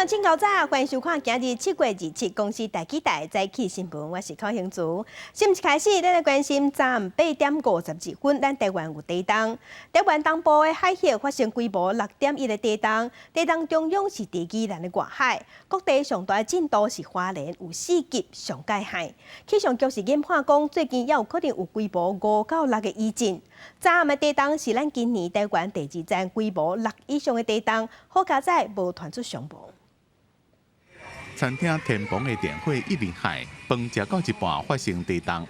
眾請夠早，歡迎收看今日7月27公視台語台早起新聞，我是柯興祖。新聞開始，咱來關心昨暗8點52分，咱台灣有地動。台灣東部的海域發生規模6.1的地動，地動中央是佇宜蘭的外海，各地上大的震度是花蓮有4級上蓋海。氣象局是研判講，最近猶有可能有規模5到6的餘震。昨暗的地動是咱今年台灣第二站規模六以上的地動，好佳哉無傳出傷亡。餐廳天棚的電火一直害，飯食到一半發生地動。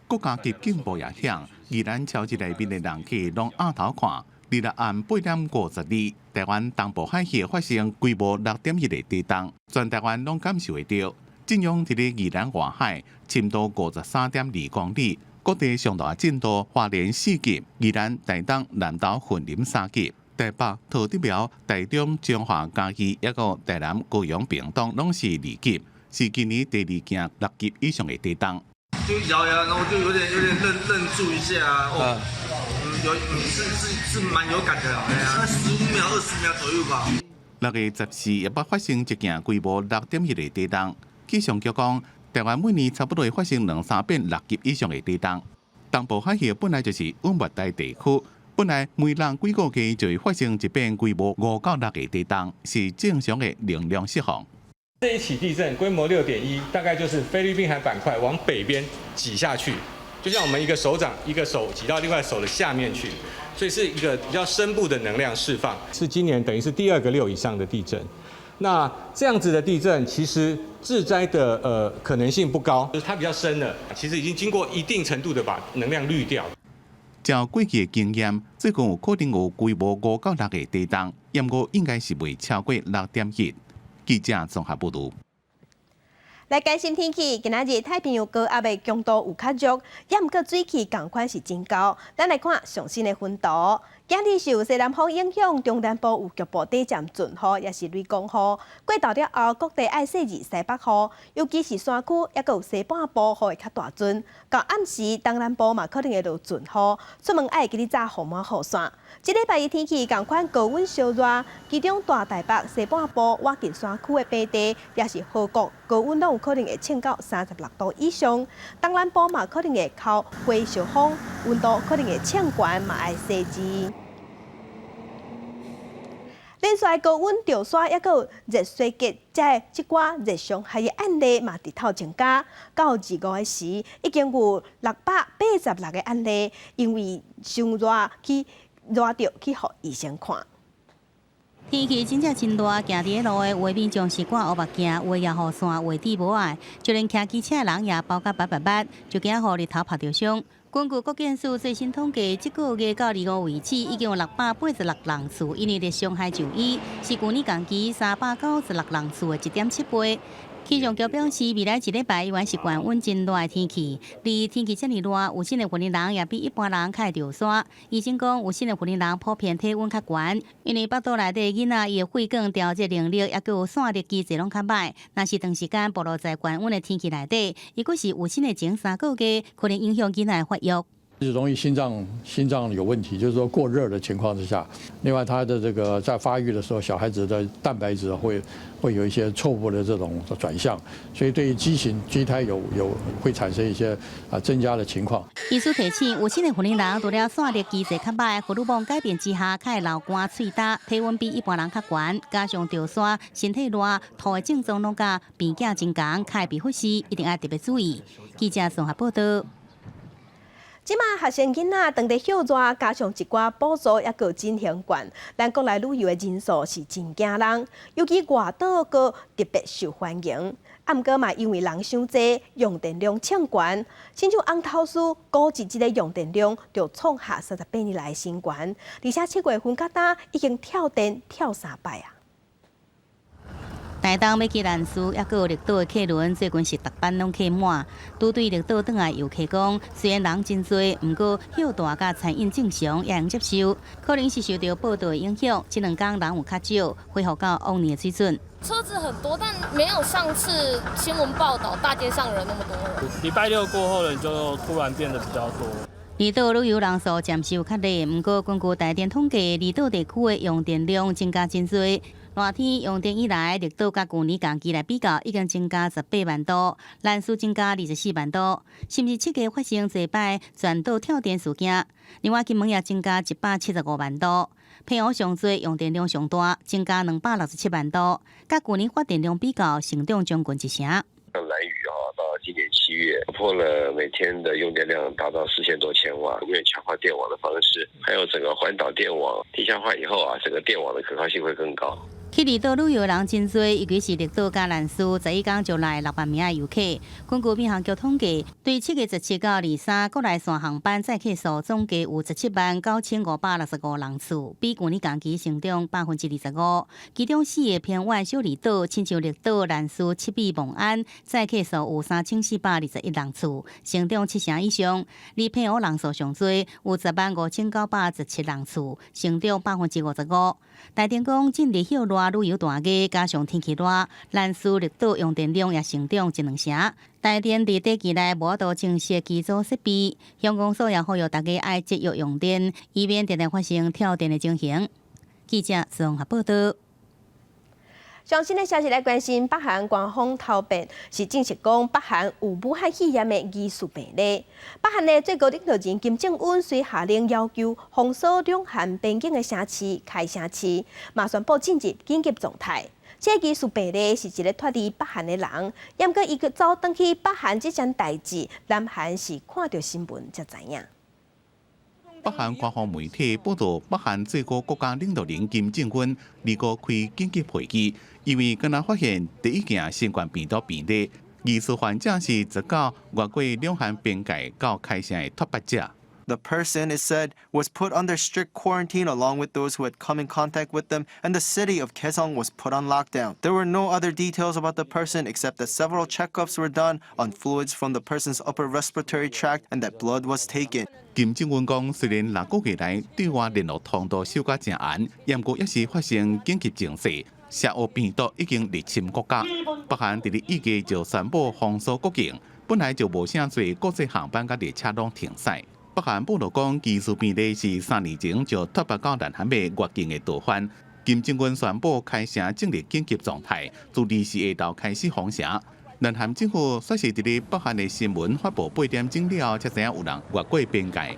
國家級警報也響，宜蘭超市內面的人客攏仰頭看。26暗8點52，台灣東部海域發生規模6.1的地動，全台灣攏感受會著。震央佇咧宜蘭外海，深度53.2公里。各地上大震度，花蓮4級，宜蘭、台東、南投、雲林3級。台北、桃竹苗、台中、彰化、嘉義，抑閣台南、高雄、屏東攏是2級，是今年第二件6級以上的地動。就搖搖，然後就有點愣住一下，哦，有是蠻有感的，哎呀，15秒、20秒左右吧。6月14也捌發生一件規模6.1的地動，氣象局講，台灣每年差不多會發生兩三遍6級以上的地動。東部海域本來就是溫熱帶地區。本來每兩幾個月就會發生一遍規模5到6的地動，是正常的能量釋放。這一起地震規模6.1，大概就是菲律賓海板塊往北邊擠下去，就像我們一個手掌一個手擠到另外手的下面去，所以是一個比較深部的能量釋放。是今年等於是第二個6以上的地震。那這樣子的地震其實致災的可能性不高，就是它比較深了，其實已經經過一定程度的把能量濾掉。照過去的經驗，最近有可能有規模5到6的地動，毋過應該是袂超過6.1。記者綜合報導。來關心天氣，今仔日太平洋高壓的強度有較弱，也毋過水汽仝款是真厚。咱來看上新的雲圖。今日受西南風影響，中南部有局部短暫陣雨，抑是雷公雨。過晝了後，各地愛細膩西北雨，尤其是山區，抑閣有西半部雨會較大陣。到暗時，東南部嘛可能會落陣雨，出門愛記得紮予滿雨傘。這禮拜一天氣仝款高溫燒熱，其中大台北西半部、倚近山區的平地，抑是河谷，高溫攏有可能會衝到36度以上。東南部嘛可能會較火燒風，溫度可能會衝懸，嘛愛細膩。連續高溫著沙，抑閣有熱衰竭，這這寡熱傷害的案例嘛，直透增加。到25的時，已經有686個案例，因為傷熱去熱著去予醫生看。天氣真正真熱，行佇咧路的有的民眾是掛烏目鏡，有的搖雨傘，有的戴帽仔，就連騎機車的人也包甲密密密，就驚予日頭曬著傷。根據國健署最新統計，這個月到25為止，已經有686人次因為熱傷害就醫，是舊年同期396人次的1.7倍。氣象局表示，未來一禮拜依然是高溫真熱的天氣，而天氣這麼熱，有身的雲林人也比一般人較會著沙。醫生講，有身的雲林人普遍體溫較懸，因為腹肚內底囡仔伊的血管調節能力，抑閣有散熱機制攏較䆀。若是長時間暴露在高溫的天氣內底，如果是有身的前3個月，可能影響囡仔的發育。是容易心臟有問題，就是說過熱的情況之下，另外他的這個在發育的時候，小孩子的蛋白質會有一些錯誤的這種轉向，所以對於畸形畸胎有會產生一些增加的情況。醫師提醒，有身的雲林人除了散熱機制較䆀，荷爾蒙改變之下，較會流汗、喙焦，體溫比一般人較懸，加上著沙、身體熱、吐的症狀攏佮病囝真仝，較會被忽視，一定愛特別注意。記者綜合報道。這馬學生囡仔當佇歇熱，加上一寡補助，抑閣真興懸，咱國內旅遊的人數是真驚人，尤其外島閣特別受歡迎。啊，毋過嘛，因為人傷濟，用電量衝懸，親像紅頭嶼估計這個用電量就創下38年來新懸，而且7月份到今已經跳電跳三擺啊！台東欲去蘭嶼，抑閣有綠島的客輪，最近是逐班攏客滿。拄對綠島轉來遊客講，雖然人真濟，毋過歇大佮餐飲正常，也會接受。可能是受著報道的影響，這兩工人有較少，恢復到往年的水準。車子很多，但沒有上次新聞報道大街上人那麼多。禮拜六過後人就突然變得比較多。離島旅遊人數暫時有較低，毋過根據台電統計，離島地區的用電量增加真濟。熱天用電以來，綠島佮舊年同期來比較，已經增加18萬度，蘭嶼增加24萬度，甚至7月發生濟擺全島跳電事件。另外，金門也增加175萬度，澎湖上濟用電量上大，增加267萬度，佮舊年發電量比較，成長將近一成。蘭嶼啊，到今年7月突破了每天的用電量達到4000多千瓦，因為強化電網的方式，還有整個環島電網地下化以後啊，整個電網的可靠性會更高。去離島旅遊人真濟，尤其是綠島佮蘭嶼，11工就來6萬名的遊客。根據民航局統計，對7月17到23，國內線航班載客數總計有179,565人次，比舊年同期成長25%。其中四個偏遠小離島，親像綠島、蘭嶼、七美、望安，載客數有3421人次，成長七成以上。而澎湖人數上濟，有105,917人次，成長55%。台電講，進入歇熱旅遊淡季，加上天氣熱，蘭嶼綠島用電量也成長一兩成。台電佇短期內無法度增設機組設備，鄉公所也呼籲大家愛節約用電，以免定定發生跳電的情形。記者綜合報道。上新的消息來關心，北韓官方頭遍是證實講，北韓有武漢肺炎的疑似病例。北韓的最高領導人金正恩隨下令要求封鎖兩韓邊境的城市開城市，嘛宣布進入緊急狀態。這個疑似病例是一个脫離北韓的人，毋過伊閣走轉去北韓這件代誌，南韓是看著新聞才知影。北韓官方媒體報道，北韓最高國家領導人金正恩二號開緊急會議，因為敢若發現第一件新冠病毒病例，疑似患者是19越過兩韓邊界到開城的脫北者。 The person, it said, was put under strict quarantine along with those who had come in contact with them, and the city of Kaesong was put on lockdown. There were no other details about the person except that several checkups were done on fluids from the person's upper respiratory tract and that blood was taken. 金正恩講，雖然6個月來對外聯絡通道守甲誠嚴，毋過抑是發生緊急情勢，邪惡病毒已經入侵國家。北韓佇咧1月就宣布封鎖國境，本來就無啥濟國際航班佮列車攏停駛。北韓報道講，疑似病例是3年前就脫北到南韓的越境的逃犯。金正恩宣布開城進入緊急狀態，自24下晝開始封城。南韓政府說是佇咧北韓的新聞發布8點鐘了後，才知影有人越過邊界。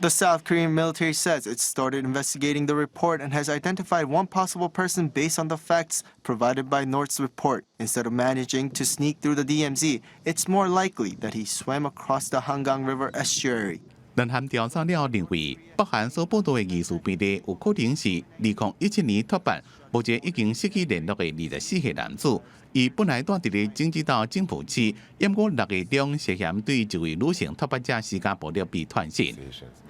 The South Korean military says it started investigating the report and has identified one possible person based on the facts provided by North's report. Instead of managing to sneak through the DMZ, it's more likely that he swam across the Hangang River estuary. 南韓調查了認為，北韓所報道的疑似病例有可能是2017年脫北，目前已經失去聯絡的24歲男子。伊本來蹛佇咧京畿道金浦市，毋過6月中涉嫌對一位女性脫北者施加暴力被傳訊。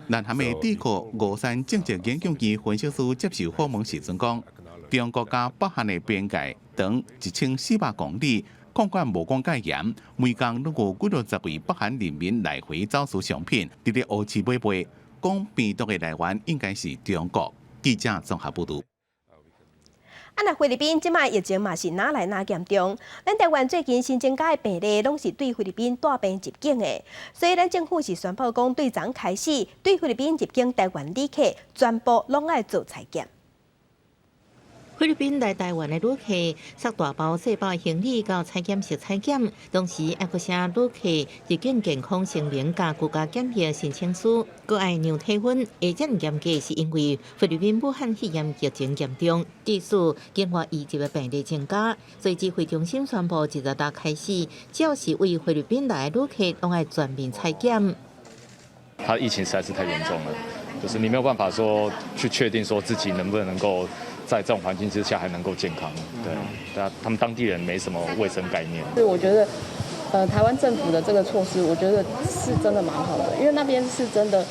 南韓的智庫吳山政策研究院分析師接受訪問時陣講，中國佮北韓的邊界長1400公里。控管無講蓋嚴，每工攏有幾落十位北韓人民來回走私商品，佇咧烏市買賣。講病毒的來源應該是中國。記者綜合報道。啊，若菲律賓這擺疫情嘛是愈來愈嚴重，咱台灣最近新增加的病例攏是對菲律賓帶病入境的，所以咱政府是宣布講，對昨開始對菲律賓入境台灣旅客全部攏愛做採檢。菲律賓來台灣的旅客，提大包細包的行李到採檢室採檢，同時還閣寫旅客入境健康聲明佮居家檢疫申請書，閣愛量體溫。會遮爾嚴格，是因為菲律賓武漢肺炎疫情嚴重，致使境外移入的病例增加，所以指揮中心宣布，26開始，只要是對菲律賓來的旅客，攏愛全面採檢。它疫情實在是太嚴重了，就是你沒有辦法說去確定說自己能不能夠在這種環境之下還能夠健康，對，但他們當地人沒什麼衛生概念。所以我覺得，台灣政府的這個措施，我覺得是真的蠻好的，因為那邊是真的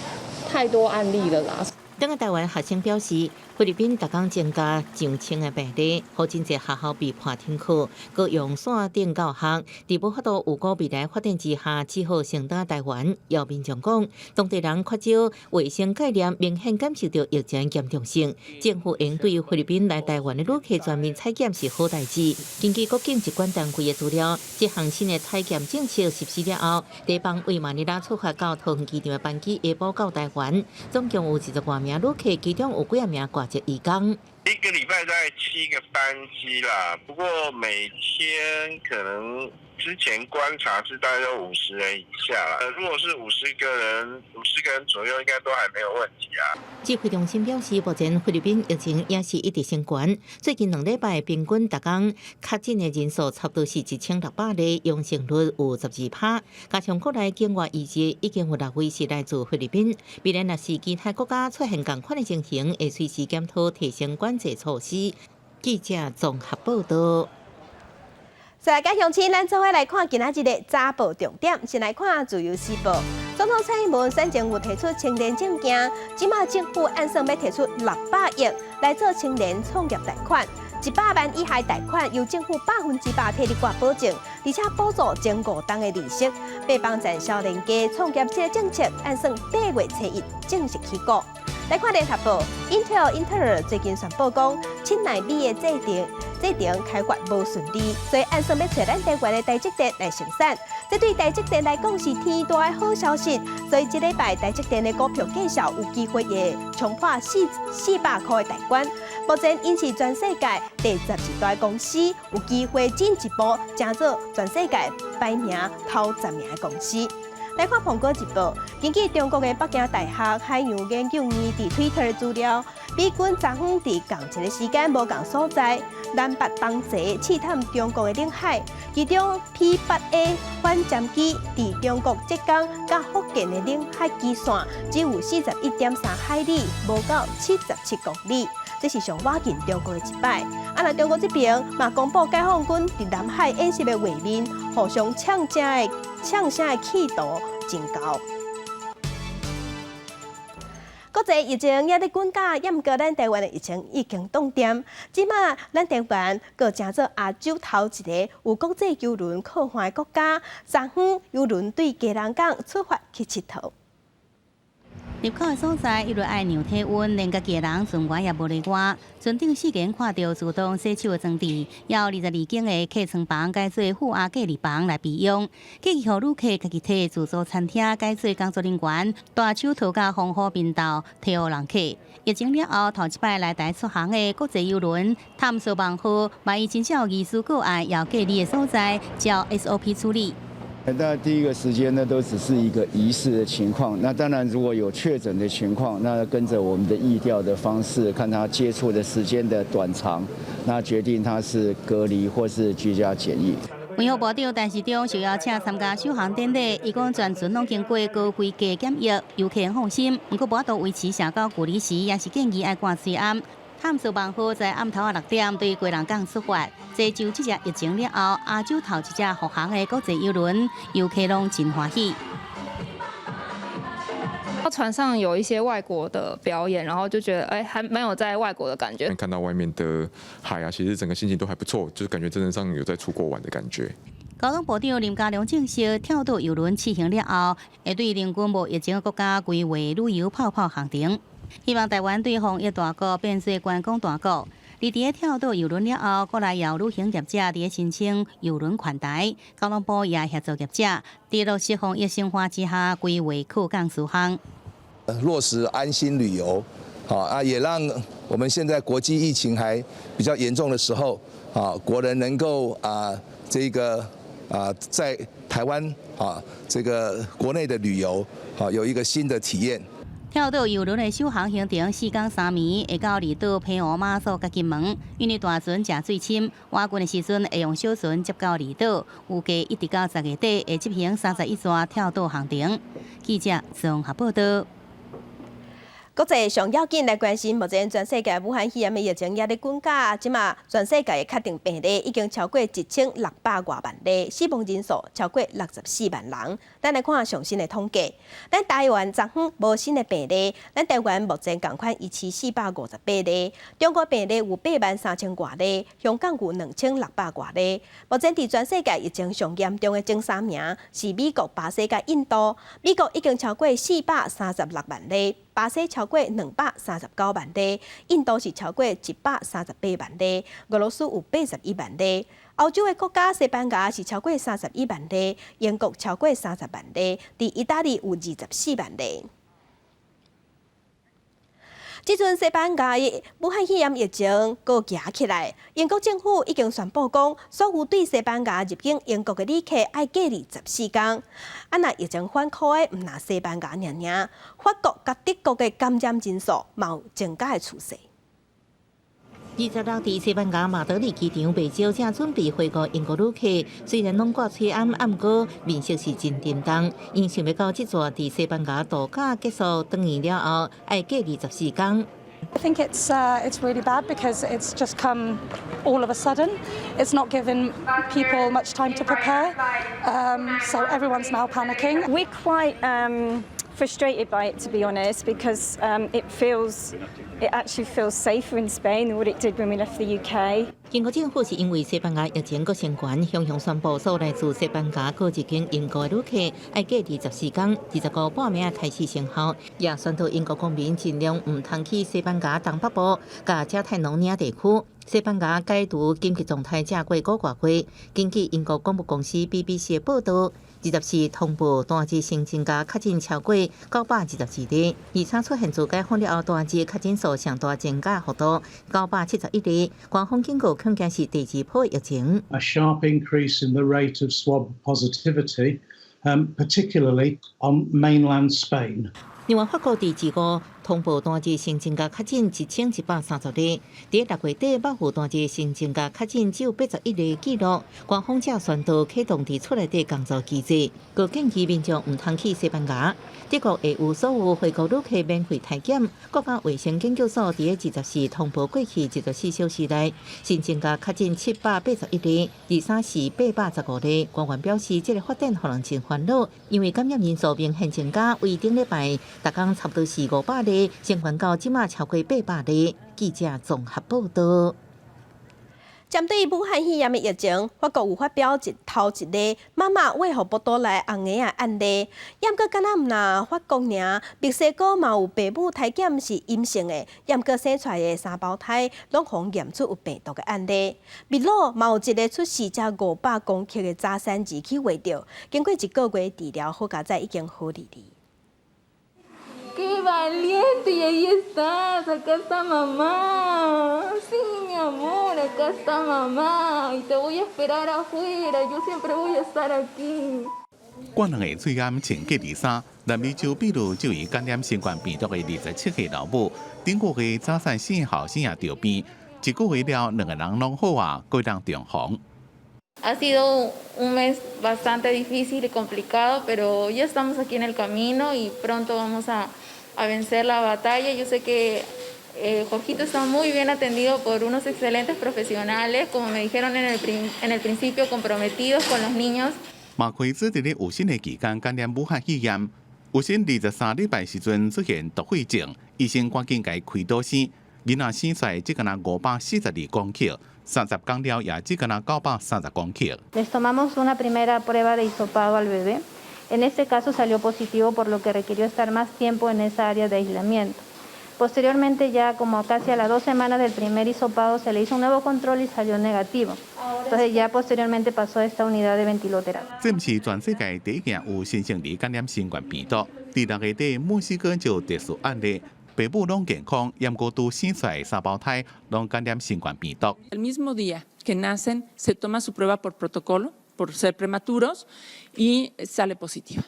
太多案例了啦。轉來台灣學生表示，菲律賓逐工增加上千个病例，予真濟學校被迫停課，閣用線頂教學，佇無法度預估未來發展之下，只好先轉台灣。有民眾講，當地人缺少衛生概念，明顯感受著疫情嚴重性。政府應對菲律賓來台灣的旅客全面採檢是好代誌。根據國境疾管單位的資料，這項新的採檢政策實施了後，第班為馬尼拉出發到桃園機場的班機下晡到台灣，總共有20外名旅客，其中有幾仔名外籍移工。一個禮拜大概7個班機啦，不過每天可能之前觀察是大概有50人以下啦。如果是50個人，50個人左右，應該都還沒有問題啊。指揮中心表示，目前菲律賓疫情也是一直升懸，最近2禮拜平均逐工確診的人數差不多是1600例，陽性率有12%。加上國內境外移入已經有六位是來自菲律賓，未來若是其他國家出現仝款的情形，會隨時檢討提升管制措施。記者綜合報道。再來，佮鄉親，咱做伙來看今仔日的早報重點。先來看《自由時報》，總統蔡英文選前有提出青年證件，這馬政府按算欲提出600億來做青年創業貸款，100萬以下貸款由政府100%替你掛保證，而且補助前5冬的利息。欲幫贊少年家創業這个政策，按算8月初1正式起鼓。來看聯合報，Intel 英特爾最近宣布講，7奈米的製程開發無順利，所以按算欲揣咱台灣的台積電來生產。這對台積電來講是天大的好消息。所以這禮拜台積電的股票價數有機會會衝破400塊的大關。目前𪜶是全世界第12大公司，有機會進一步成做全世界排名頭10名的公司。來看《蘋果日報》，根據中國的北京大學海洋研究院佇 Twitter 的資料，美軍昨昏佇仝一個時間無仝所在，南北同齊試探中國的領海，其中 P-8A 反潛機佇中國浙江佮福建的領海基線只有41.3海里，無到77公里。這是上倚近中國的一擺。啊，若中國這邊嘛公布解放軍佇南海演習的畫面，互相嗆聲的氣度真厚。國際疫情也咧滾價，也毋過咱台灣的疫情已經擋定。這馬咱台灣閣成做亞洲頭一个有國際郵輪靠岸的國家，昨昏郵輪對基隆港出發去𨑨迌。入口的所在，一律愛量體溫，連家己的人船員也無例外。船頂四間看著自動洗手的裝置，也有22間的客艙房改做負壓隔離房來備用。過去予旅客家己提自助餐廳改做工作人員，大手套佮防護面罩提予人客。疫情了後，頭一擺來台出航的國際郵輪探索網號，萬一真正有疑似個案，要隔離的所在，照 SOP 處理。那第一個時間呢，都只是一個疑似的情況。那當然，如果有確診的情況，那跟着我們的疫調的方式，看他接觸的時間的短長，那決定他是隔離或是居家檢疫。衛福部長陳時中受邀請參加首航典禮，伊講全船攏經過高規格檢疫，遊客放心。毋過無法度維持社交距離時，也是建議愛掛喙罨。探索網號在暗頭仔6點對基隆港出發，這就這隻疫情了後，亞洲頭一隻復航的國際郵輪，遊客攏真歡喜。船上有一些外國的表演，然後就覺得哎，還蠻有在外國的感覺。看到外面的海啊，其實整個心情都還不錯，就是感覺真的像有在出國玩的感覺。交通部長林佳龍證實，跳島郵輪試行了後，會對鄰近無疫情的國家規劃旅遊泡泡航程。希望台灣對防疫大國變做觀光大國。而佇咧跳島郵輪了後，國內也有旅行業者佇咧申請郵輪環台，交通部也協助業者佇落實防疫生活之下規劃靠港直航。落實安心旅遊，好啊，也讓我們現在國際疫情還比較嚴重的時候，啊，國人能夠啊，這個啊，在台灣啊，這個國內的旅遊，啊，有一個新的體驗。跳島郵輪的首航行程4工3暝，會到離島澎湖、馬祖佮金門。因為大船誠水深，倚近的時陣會用小船接到離島。預計一直到10月底會執行31逝跳島航程。記者綜合報道。國際上要緊來關心，目前全世界武漢肺炎的疫情也咧滾價，這馬全世界的確診病例已經超過1600外萬例，死亡人數超過64萬人。咱來看上新的統計，咱台灣昨昏無新的病例，咱台灣目前仝款1458例，中國病例有8萬3千外例，香港有2600外例。目前佇全世界疫情上嚴重的前三名是美國、巴西佮印度，美國已經超過436萬例。巴西超過239萬例，印度是超過138萬例，俄羅斯有81萬例。歐洲的國家西班牙是超過31萬例，英國超過30萬例，佇意大利有24萬例。這陣西班牙的武漢肺炎疫情閣夯起來，英國政府已經宣布講，所有對西班牙入境英國的旅客愛隔離14天。啊，若疫情反覆的，毋但西班牙爾爾，法國佮德國的感染人數嘛有增加的趨勢。26佇西班牙馬德里機場袂少正準備回國英國旅客，雖然攏掛喙罨，毋過面色是真沉重。𪜶想欲到這逝佇西班牙度假結束，轉去了後，愛隔離14天。 I think it's really bad because it's just come all of a sudden. It's not given people much time to prepare, so everyone's now panicking. We're quite frustrated by it, to be honest, because it actually feels safer in Spain than what it did when we left the UK. 英國政府是因為西班牙疫情閣升懸，雄雄宣布所有來自西班牙閣入境英國的旅客愛隔離14天，25半暝開始生效，也宣導英國公民盡量毋通去西班牙東北部、佮加泰隆尼亞地區。西班牙解除緊急狀態才過5個外月。根據英國廣播公司 BBC 的報導，24通報單日新增加確診超過922例，而且出現自解封了後單日確診數上大增加幅度971例。官方警告，恐驚是第二波疫情。 A sharp increase in the rate of swab positivity, particularly on mainland Spain. 另外，法國佇25通報單日新增加確診1130例，佇6月底捌有單日新增加確診只有81例記錄。官方才宣導啟動佇厝內底工作機制，閣建議民眾毋通去西班牙。德國會有所有回國旅客免費體檢。國家衛生研究所佇24通報過去24小時內新增加確診781例，23是815例。官員表示，這個發展予人真煩惱，因為感染人數明顯增加，為頂禮拜逐工差不多是500例，升懸到這馬超過800例。記者綜合報道。針對武漢肺炎的疫情，法國有發表一頭一例媽媽餵予腹肚內紅嬰的案例。毋過敢若毋但法國爾，墨西哥嘛有爸母篩檢是陰性的，毋過生出來的三胞胎攏予驗出有病毒的案例。秘魯嘛有一个出世才500公克的早產兒去餵著，經過一個月治療，好佳哉已經好哩哩。 ¡Qué valiente! Y ahí estás, acá está mamá. Sí, mi amor, acá está mamá. Y te voy a esperar afuera, yo siempre voy a estar aquí. 掛兩个喙罨穿隔離衫，南美洲秘魯這位感染新冠病毒的27歲老母，頂個月早產生後生也著病，一個月了兩个人攏好啊，閣當重逢。 Ha sido un mes bastante difícil y complicado, pero ya estamos aquí en el camino y pronto vamos a vencer la batalla. Yo sé que Jorgito está muy bien atendido por unos excelentes profesionales, como me dijeron en el principio, comprometidos con los niños. 馬奎茲佇咧有身的期間感染武漢肺炎，有身23禮拜時陣出現毒血症，醫生趕緊共伊開刀生，囡仔生出來只敢若542公克，30工了也只敢若930公克。 Les tomamos una primera prueba de hisopado al bebé. En este caso salió positivo, por lo que requirió estar más tiempo en esa área de aislamiento. Posteriormente, ya como casi a las 2 semanas del primer hisopado, se le hizo un nuevo control y salió negativo. Entonces ya posteriormente pasó a esta unidad de ventiloterapia. 這毋是全世界第一件有新生兒感染新冠病毒。佇6月底，墨西哥就有特殊案例，爸母攏健康，毋過拄生出來三胞胎攏感染新冠病毒。 El mismo día que nacen, se toma su prueba por protocolo, por ser prematuros, y sale positiva.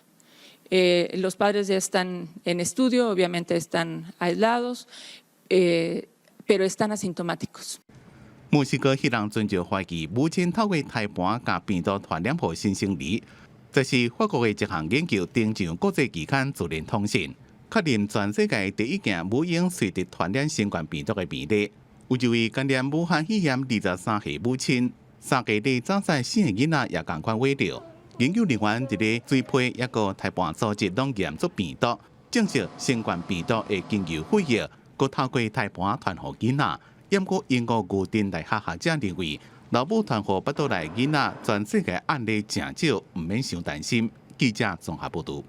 Los padres ya están en estudio, obviamente están aislados, pero están asintomáticos. 墨西哥彼當陣就懷疑母親透過胎盤共病毒傳染予新生兒，這是法國的一項研究登上國際期刊《自然通訊》。確認全世界第一件母嬰垂直傳染新冠病毒的病例。有一位感染武漢肺炎23歲母親，3月底早在四个囡仔也仝款染著。研究人員佇咧水批抑閣胎盤組織攏驗出病毒，證實新冠病毒會經由血液，閣透過胎盤傳予囡仔。毋過英國牛津大學學者認為，老母傳予腹肚內囡仔，全世界案例誠少，毋免傷擔心。記者綜合報導。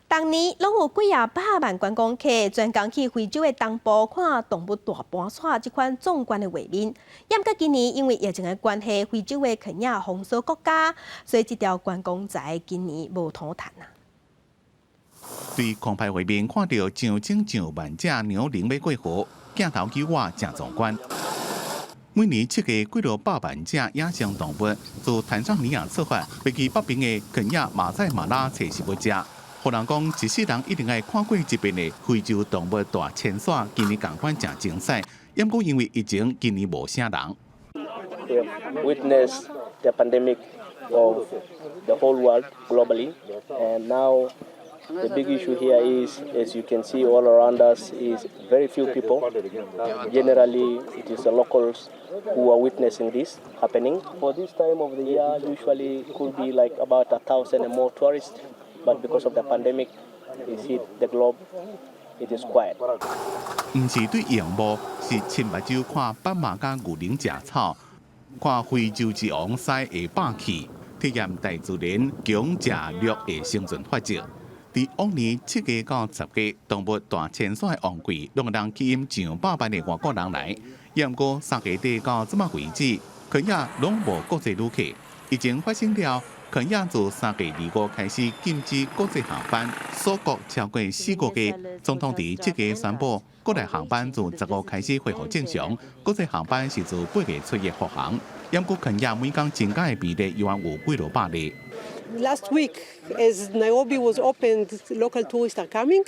逐年攏有幾仔百萬觀光客專工去非洲的東部看動物大搬徙這款壯觀的畫面。毋過今年因為疫情的關係，非洲的肯亞封鎖國家，所以這條觀光財今年無通趁啊。對空拍畫面看著上千上萬隻牛羚欲過河，鏡頭以外誠壯觀。每年7月幾落百萬隻野生動物自坦桑尼亞出發，欲去北邊的肯亞馬賽馬拉揣食物食。予人講，一世人一定愛看過一遍的非洲動物大遷徙，今年仝款誠精彩。毋過因為疫情，今年無啥人。 We have witnessed the pandemic of the whole world globally, and now the big issue here is, as you can see all around us, is very few people. Generally, it is the locals who are witnessing this happening. For this time of the year, usually it could be like about 1,000 and more tourists, but because of the pandemic, it's hit the globe, it is quiet. 毋是對螢幕，是親目睭看斑馬佮牛羚食草，看非洲之王獅會霸氣，體驗大自然強食弱的生存法則。佇往年7月到10月，動物大遷徙的旺季，攏會當吸引上百萬的外國人來。毋過3月底到這擺為止，肯亞攏無國際旅客。疫情發生了，肯亞自3月25開始禁止國際航班，鎖國超過4個月。總統佇7月宣布，國內航班自15開始恢復正常，國際航班是自8月初一復航。毋過肯亞每工增加的病例依然有幾落百例。 Last week, as Nairobi was opened, local tourists are coming,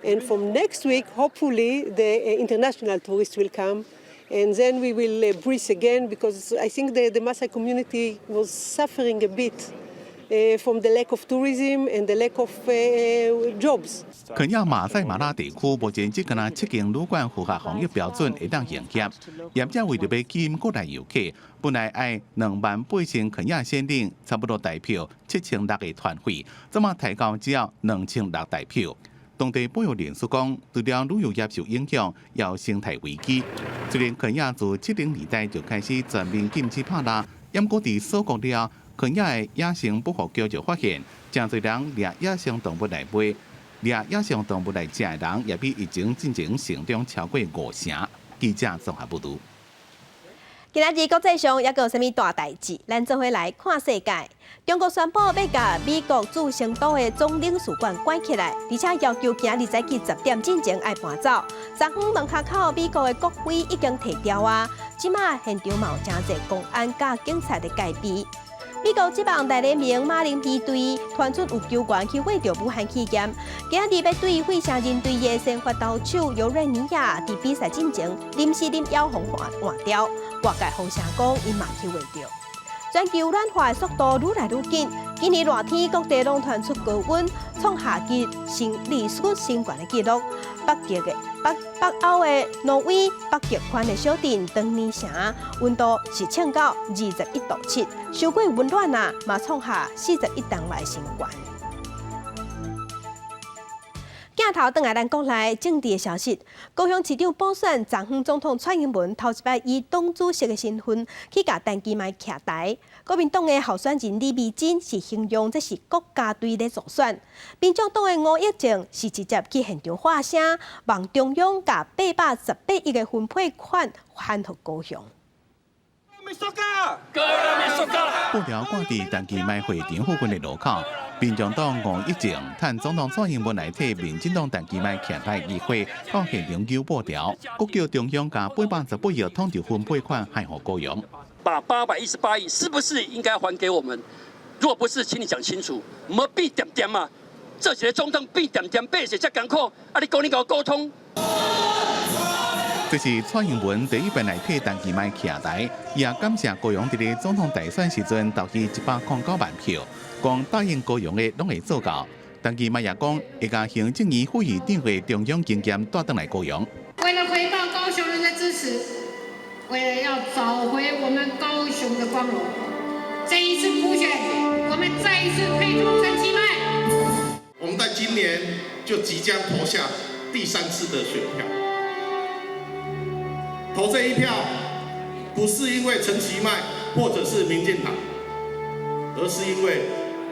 and from next week, hopefully, the international tourists will come, and then we will breathe again because I think the Maasai community was suffering a bit from the lack of tourism and the lack of jobs. 肯亞馬賽馬拉地區目前只干焦七間旅館符合防疫標準，會當營業。業者為著欲吸引國內遊客，本來愛28,000肯亞先令，差不多代表7600個團費，這馬提高只要2600代票。當地保育人士講，除了旅遊業受影響，也有生態危機。雖然肯亞自70年代就開始全面禁止拍獵，毋過佇鎖國了，肯亞的野生保護局就發現，誠濟人掠野生動物來賣，掠野生動物來食的人也比疫情進前成長超過五成。記者綜合報導。今仔日國際上猶閣有啥物大代誌？咱做伙來看世界。中國宣布欲共美國駐成都的總領事館關起來，而且要求今日早起10點進前愛搬走。昨昏門跤口美國的國徽已經提掉啊！這馬現場嘛有誠濟公安佮警察佇戒備。美國職棒大聯盟馬林魚隊傳出有球員去染著武漢肺炎，今日欲對費城人隊的先發投手尤瑞尼亞佇比賽進前臨時啉藥予換換掉，外界風聲講伊嘛去染著。全球暖化的速度愈來愈緊，今年熱天各地攏傳出高溫，創夏季新歷史新懸的紀錄。北極的北北歐的挪威北極圈的小鎮當尼城，溫度是衝到21.7度，傷過溫暖啊，嘛創下41冬來新懸。鏡頭轉來咱國內政治的消息，高雄市長補選，昨昏總統蔡英文頭一擺以黨主席的身份去共陳其邁徛台。國民黨的候選人李眉蓁是形容這是國家隊咧助選，民眾黨的吳益政是直接去現場喊聲，望中央共818億的分配款還予高雄。布條掛佇陳其邁會場附近的路口，民眾黨吳益政趁總統蔡英文來替民進黨陳其邁徛台機會，到現場揪布條，閣叫中央共818億統籌分配款還予高雄。把818億是不是應該還給我們？如果不是，請你講清楚。毋變恬恬嘛，做一个總統變恬恬，百姓遮艱苦，啊！你講你共我溝通。這是蔡英文第一擺來替陳其邁徛台，也感謝高雄佇咧總統大選時陣投去109萬票，講答應高雄的攏會做到。陳其邁也講，會共行政院副院長的中央經驗帶轉來高雄。為了回報高雄人的支持，為了要找回我們高雄的光榮，這一次補選，我們再一次推出陳其邁。我們在今年就即將投下第三次的選票，投這一票，不是因為陳其邁或者是民進黨，而是因為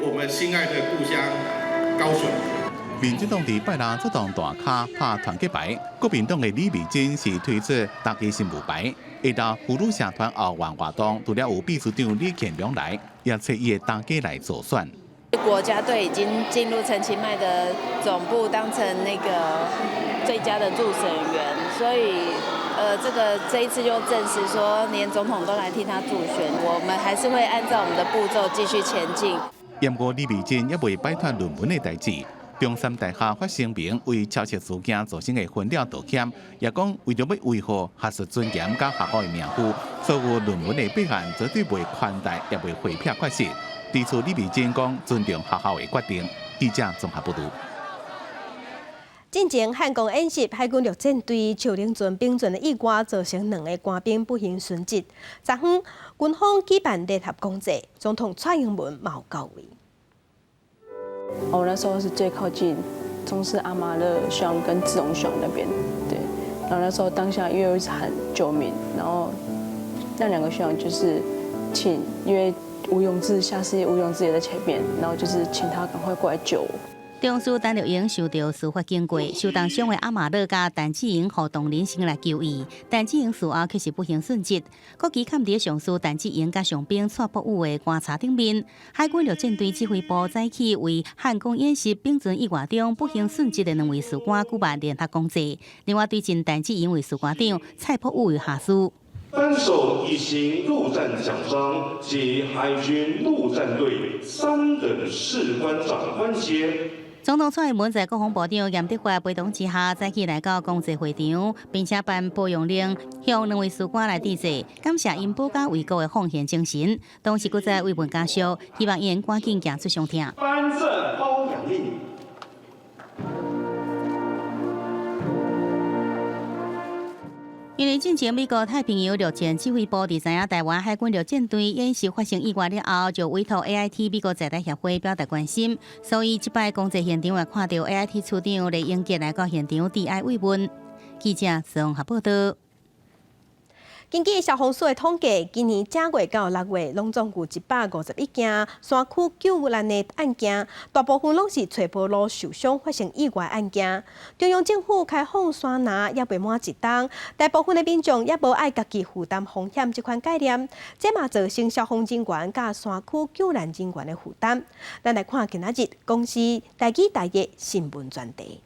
我們心愛的故鄉高雄。民進黨佇拜六出動大咖拍團結牌，國民黨的李美珍是推出大家新婦牌。下晝婦女社團後援活動，除了有秘書長李乾龍來，也揣伊的大家來助選。國家隊已經進入陳其邁的總部，當成那個最佳的助選員，所以，這個這一次就證實說，連總統都來替他助選，我們還是會按照我們的步驟繼續前進。不過李美珍也未擺脫論文的代誌。中山大學發聲明為抄襲事件造成的紛擾道歉，也講為著欲維護學術尊嚴佮學校的名譽，所有論文的備案絕對袂寬待，也袂迴避缺失。對此，李美珍講尊重學校的決定。記者綜合報導。進前漢光演習，海軍陸戰隊秋陵船冰船的意外，造成兩个官兵不幸殉職。昨昏，軍方舉辦聯合公祭，總統蔡英文嘛有到位。我那時候是最靠近中士阿馬勒鄉跟志榮鄉那邊，對。然後那時候當下因為一直喊救命，然後那兩個學長就是請，因為吳永志下士吳永志也在前面，然後就是請他趕快過來救我。中士陳玉英受著事發經過，受重傷的阿馬勒佮陳志英予唐仁先來求醫，陳志英事後卻是不幸殉職。國旗崁佇上士陳志英佮上兵蔡博宇的棺柴頂面，海軍陸戰隊指揮部早起為漢光演習冰船意外中不幸殉職的兩位士官舉辦聯合公祭。另外，對陣陳志英為士官長，蔡博宇為下士。頒授一星陸戰獎章及海軍陸戰隊三等士官長官銜。總統蔡英文在國防部長嚴德發陪同之下，早起來到公祭會場，並且頒褒揚令向兩位士官來致謝，感謝𪜶保家衛國的奉獻精神。同時，閣再慰問家屬，希望𪜶趕緊行出傷痛。頒贈褒揚令。因為進前美國太平洋陸戰指揮部佇知影臺灣海軍陸戰隊演習發生意外了後，就委託 AIT 美國在台協會表達關心，所以這擺公祭現場也看著 AIT 處長李英傑來到現場致哀慰問。記者綜合報導。根據消防署的統計，今年正月到六月，攏總有151件山區救難的案件，大部分攏是揣無路受傷發生意外案件。中央政府開放山林猶未滿一冬，大部分的民眾猶無愛家己負擔風險這款概念，這嘛造成消防人員佮山區救難人員的負擔。咱來看今仔日公視台語台的新聞專題。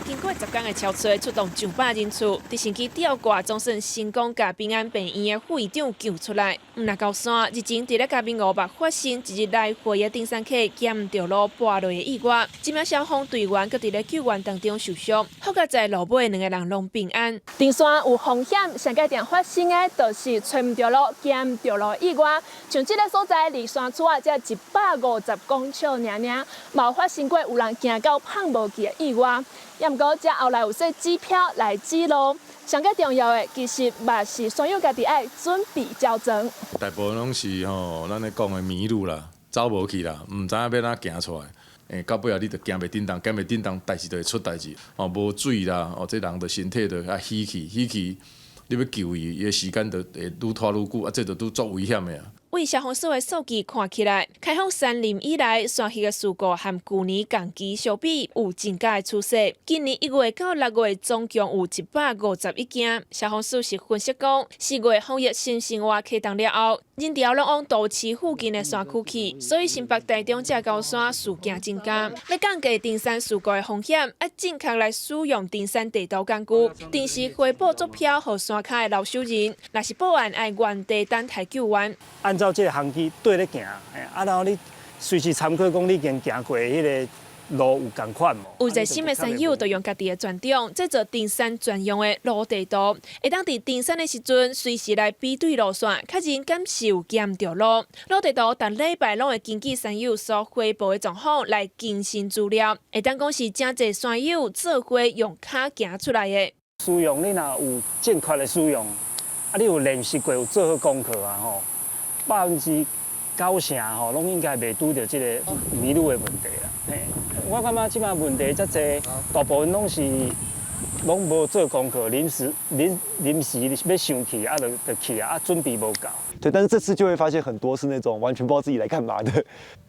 經過十工的超催，出動上百人次，直升機吊掛，總算成功共平安病院的副院長救出來。毋但高山，日前佇咧嘉明湖北發生一日來回的登山客行毋著路跋落的意外，一名消防隊員閣佇咧救援當中受傷，好佳哉路尾兩個人攏平安。登山有風險，上蓋定發生的就是揣毋著路、行毋著路的意外。像這个所在離山區啊，才150公尺爾爾，嘛有發生過有人行到碰無去的意外。也毋過，這後來有說指標來指路，上蓋重要的其實嘛是山友家己愛準備周全。大部分攏是吼，咱咧講的迷路啦，走無去啦，毋知影欲按怎行出來。到尾仔你就行袂振動，行袂振動，代誌就會出代誌。哦，無水啦，哦，這人就身體就較虛去，虛去，你欲救伊，伊的時間就會愈拖愈久，啊，這就愈足危險的啊。為消防署的數據看起來，開放山林以來，山域的事故和舊年同期相比有增加的趨勢。今年1月到6月，總共有151件。消防署是分析講，4月防疫新生活啟動了後，人潮攏往都市附近的山區去，所以新北、台中這高山事件增加。欲降低登山事故的風險，愛正確來使用登山地圖工具，定時回報坐標予山跤的留守人。若是報案，愛原地等待救援。按照這个航機對咧行，啊，然後你隨時參考講你已經行過彼个路有仝款無？有熱心的山友就用家己的專長製作登山專用的路地圖，會當佇登山的時陣隨時來比對路線，確認敢是有行著路。路地圖逐禮拜攏會根據山友所回報的狀況來更新資料，會當講是誠濟山友做伙用跤行出來的。使用你若有正確的使用，啊，你有練習過，有做好功課啊吼，90%吼，攏應該袂拄著這个迷路的問題啦。嘿，我感覺這擺問題遮濟，大部分攏是攏無做功課，臨時臨臨時欲想去啊，就去啊，啊準備無夠。對，但是這次就會發現很多是那種完全不知道自己來幹嘛的，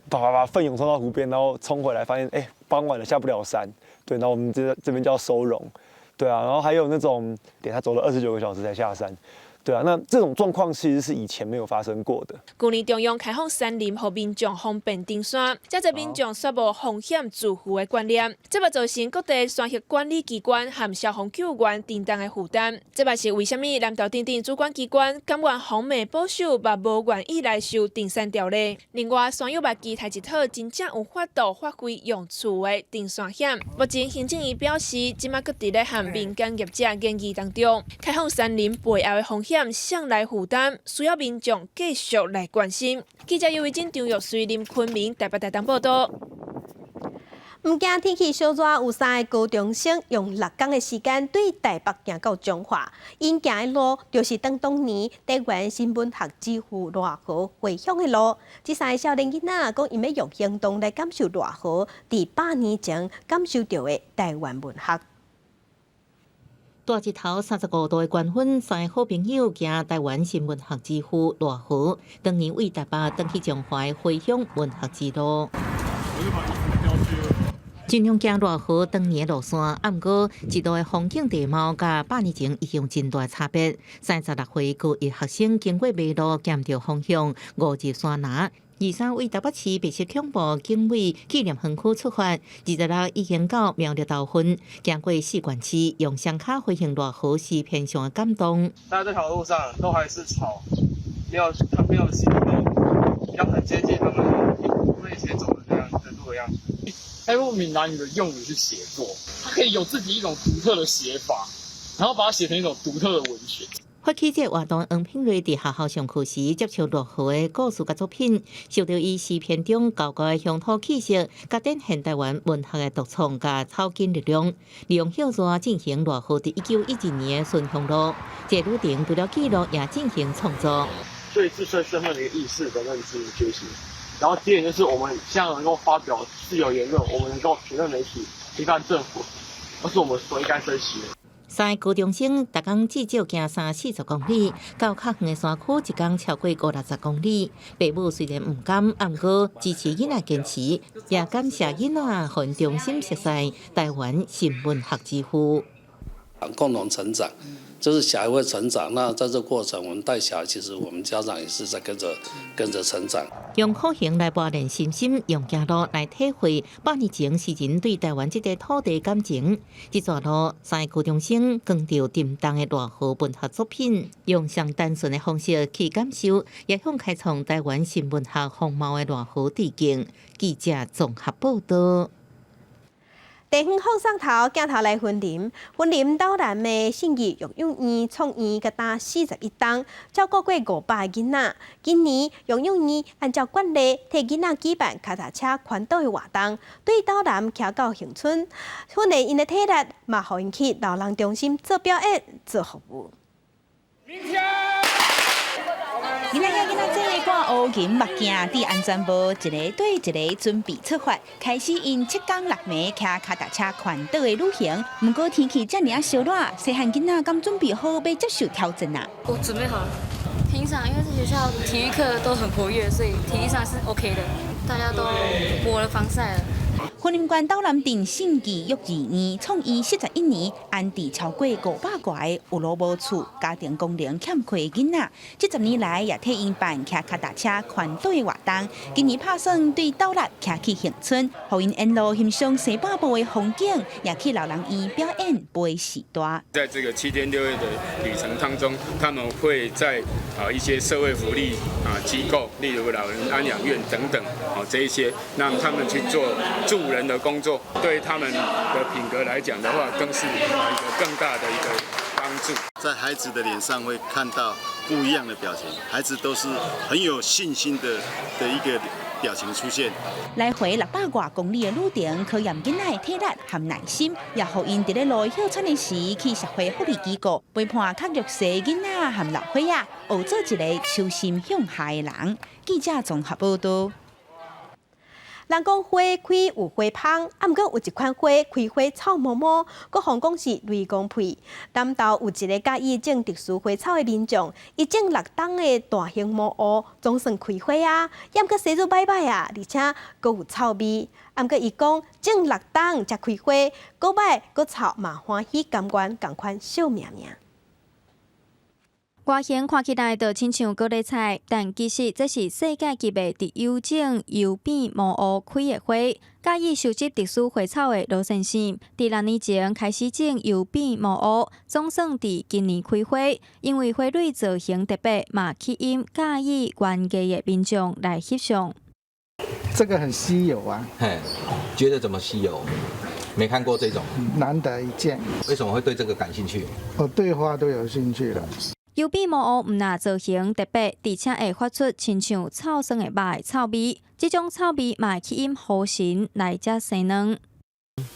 啪啪啪奮勇衝到湖邊，然後衝回來發現，哎，傍晚了下不了山。對，然後我們這邊叫收容。對啊，然後還有那種，點他走了29個小時才下山。對啊，那這種狀況其實是以前沒有發生過的。舊年中央開放山林予民眾方便登山，遮濟民眾煞無風險自負的觀念，這嘛造成各地山域管理機關和消防救援沉重的負擔。這嘛是為啥物南投等等主管機關甘願風糜保守，嘛無願意來修登山條例。另外，山友嘛期待一套真正有法度發揮用處的登山險。目前行政院表示，這馬閣佇咧和民間業者研議當中，開放山林背後的風險誰來負擔，需要民眾繼續來關心。記者尤維真、張玉穗、林昆明台北台東報道。毋驚天氣燒熱，有三个高中生用6工的時間對台北行到彰化。𪜶行的路就是當當年台灣新文學之父賴和回鄉的路。這三个少年囡仔講，𪜶欲用行動來感受賴和佇100年前感受著的台灣文學。大日頭35度的高溫，三个好朋友行台灣新文學之父賴和，當年對台北轉去彰化的回鄉文學之路。盡量行賴和當年的路線，啊，毋過這路的風景地貌佮100年前已經有真大差別。36歲高一學生經過迷路，行毋著方向，誤入山林。23對台北市白色恐怖警衛紀念園區出發，26已經到苗栗頭份，行過四縣市，用雙跤回應賴和詩篇上的感動。在這條路上都還是草，沒有他沒有新路，要很接近他們以前走的那樣的路的樣子。他用閩南語的用語去寫作，他可以有自己一種獨特的寫法，然後把它寫成一種獨特的文學。發起這個活動，黃品瑞佇學校上課時接觸賴和的故事佮作品，受著伊詩篇中高高的鄉土氣息，佮展現台灣文學的獨創佮草根力量。利用歇熱進行賴和佇1912年的巡鄉路，這旅程除了記錄，也進行創作。對自身身份的一個意識的認知覺醒。然後第二點就是我們現在能夠發表自由言論，我們能夠評論媒體、批判政府，都是我們所應該珍惜的。三个高中生，逐工至少行30-40公里，到較遠的山區，一工超過50-60公里。爸母雖然毋甘，毋過支持囡仔堅持，也感謝囡仔，予𪜶重新熟悉台灣新文學之父。共同成長，就是小孩會成長。那在這個過程，我們帶小孩，其實我們家長也是在跟着成長。用苦行來磨練心心，用行路來體會百年前詩人對台灣這塊土地感情。這段路，三个高中生扛著沉重的賴和文學作品，用上單純的方式去感受，也向開創台灣新文學風貌的賴和致敬。記者綜合報道。地方放送頭鏡頭來雲林，雲林斗南的信義育幼院創院佮今41冬，照顧過500个囡仔。今年育幼院按照慣例，替囡仔舉辦跤踏車環島的活動，對斗南騎到恆春，訓練𪜶的體力，嘛予𪜶去老人中心做表演、做服務。囡仔仔囡仔仔掛烏銀目鏡，戴安全帽，一個對一個準備出發，開始𪜶7工6暝騎跤踏車環島的旅行。毋過天氣遮爾仔燒熱，細漢囡仔敢準備好欲接受挑戰啊？我準備好了。平常因為在學校體育課都很活躍，所以體力上是 OK 的。大家都抹了防曬了。雲林縣斗南鎮信義育兒院創院41年，安置超過500外个有老無厝、家庭功能欠缺的囡仔。這10年來也替𪜶辦騎跤踏車環島的活動。今年拍算對斗六騎去恆春，予𪜶沿路欣賞西半部的風景，也去老人院表演背時大。在這個7天6夜的旅程當中，他們會在一些社會福利機構，例如老人安養院等等，這一些，讓他們去做助人的工作，對他們的品格來講的話，更是一個更大的一個幫助。在孩子的臉上會看到不一樣的表情，孩子都是很有信心的一個表情出現。來回600外公里的旅程，考驗囡仔的體力和耐心，也予𪜶佇咧路歇喘的時，去社會福利機構陪伴較弱勢囡仔和老歲仔，學做一个手心向下的人。記者綜合報道。人講花開有花香，啊，毋過有一款花開花臭毛毛，閣予人講是雷公屁。南投有一个佮意種特殊花草的民眾，伊種6冬的大型魔芋，總算開花啊，猶毋過生做䆀䆀啊，而且閣有臭味。啊，毋過伊講種6冬才開花，閣䆀閣臭嘛歡喜甘願仝款惜命命。外形看起來就親像高麗菜，但其實這是世界級的特有種油扁魔芋開的花。佮意收集特殊花草的羅先生，佇6年前開始種油扁魔芋，總算佇今年開花。因為花蕊造型特別，嘛吸引佮意園藝的民眾來翕相。這個很稀有啊！嘿，覺得怎麼稀有？沒看過這種，難得一見。為什麼會對這個感興趣？我對花都有興趣了。油扁魔芋毋但造型特別，而且會發出親像臭酸的肉的臭味。這種臭味嘛會吸引猴神來遮生卵。